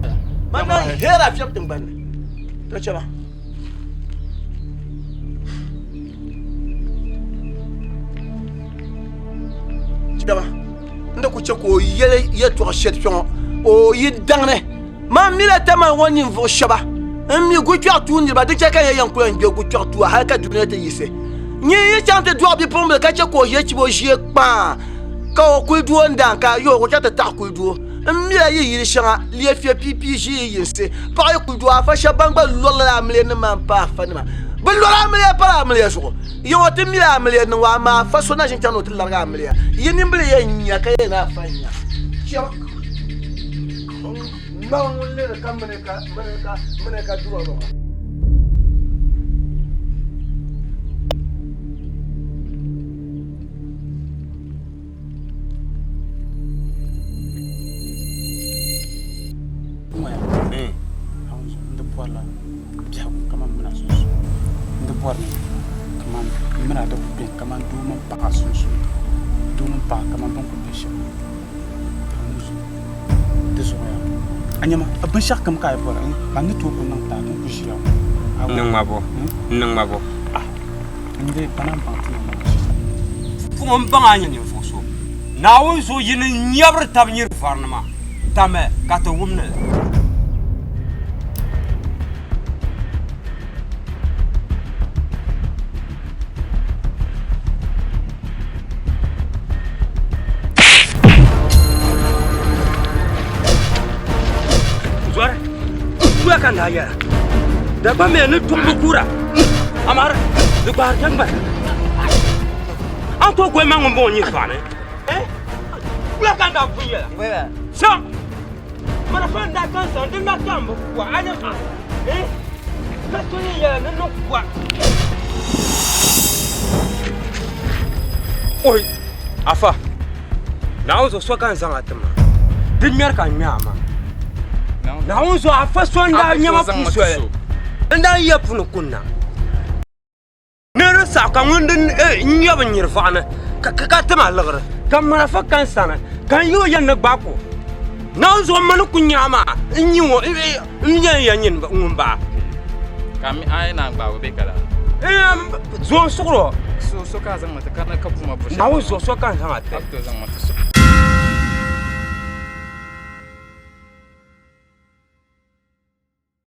Man niŋ heera fiɛbi tiŋgbani ni. To chɛ ma. Chɛma n di ku chɛ ka o yɛli yɛltɔɣa shɛli kpɛ ŋɔ o yi daŋni man mila tamali ŋɔ ninvuɣu shɛba n mi gukpɛɣu tuu niriba di chɛ ka yɛn yɛn kuli n gbe gukpɛɣu tuwa hali ka dunia ti yiɣisi nyin yi chaŋ ti dɔɣi bipuɣimbila ka chɛ ka o ʒe chibi o ʒee kpaa ka o kuli doo n daan ka a yo o chaŋ ti taɣi kuli doo n mila yi yili shɛŋa leefia piipii ʒi yi yinsi paɣa yi kuli doo afa shɛba ban gba lɔrila amiliya nim maa m-pa afa nima bɛ lɔri amiliya pala amiliya zuɣu Yi ŋɔ ti mila amiliya niŋ o amaa afa so na ʒin chaŋ ni o ti larigi amiliya. Yi nimbili yɛn nya ka yɛn afa nya. Chɛm ŋmaŋ ŋun lihiri ka mini ka mini ka mini ka durɔrɔ ŋɔ. N di bɔrila biɛhigu kamani mini a sunsuuni n di bɔri ni kamani m mini a di ku beni kamani doo mini paɣa sunsuuni doo mini paɣa kamani bɛ ni kuli be shɛm di zuɣu yaa a nya ma binshɛɣu kam ka a yi bɔra man ni tooi ku niŋ ti a ti ni ku ʒiya ŋɔ. N niŋ ma bɔ? N niŋ ma bɔ? N dee pa naan baŋ ti ni niŋ shɛm. Puŋɔ m-baŋ a nyɛ ninvuɣ so. Naawuni zuɣu yi ni nyabiri tab nyiri varinima, tami ka ti wum ni li. Zɔri, kuya ka n daa yɛra. Dagbaŋ mi ni tuɣibu kuura, amaa di gbaari tiŋgbani. A ni tooi goli ma ŋun bɔŋɔ nyɛ vaɣani. Wula ka n daa pun yɛla? Sa marafa n daa kan sani din daa ka n bi kuwa a ni ha. Ka so yɛn yɛla ni niŋ kuwa. Oi, afa, Naawuni zuɣu so ka n zaŋ a ti ma. Di ŋmɛri ka n ŋmɛ a maa. Naawuni zuɣu afa so n daa nyɛ ma puu soli. N daa ya puni kunna. Ni di saɣi ka ŋun di n-nyɛ bi nyiri vaɣu ni ka ti ma liɣiri, ka marafa ka n sani, ka n yi o yɛn ni gbaai ka o. Naawuni zuɣu m ma ni ku nya a maa, n yi ŋɔ, n yɛn ya nyini ŋun baa. Ka a mi a yi naan gbaag o bee ka laa? Zuɣu n suɣir o. So, so ka a zaŋ ma ti ka ka bu ma bu shɛli. Naawuni zuɣu so ka n zaŋ a ti. A ku tooi zaŋ ma ti so.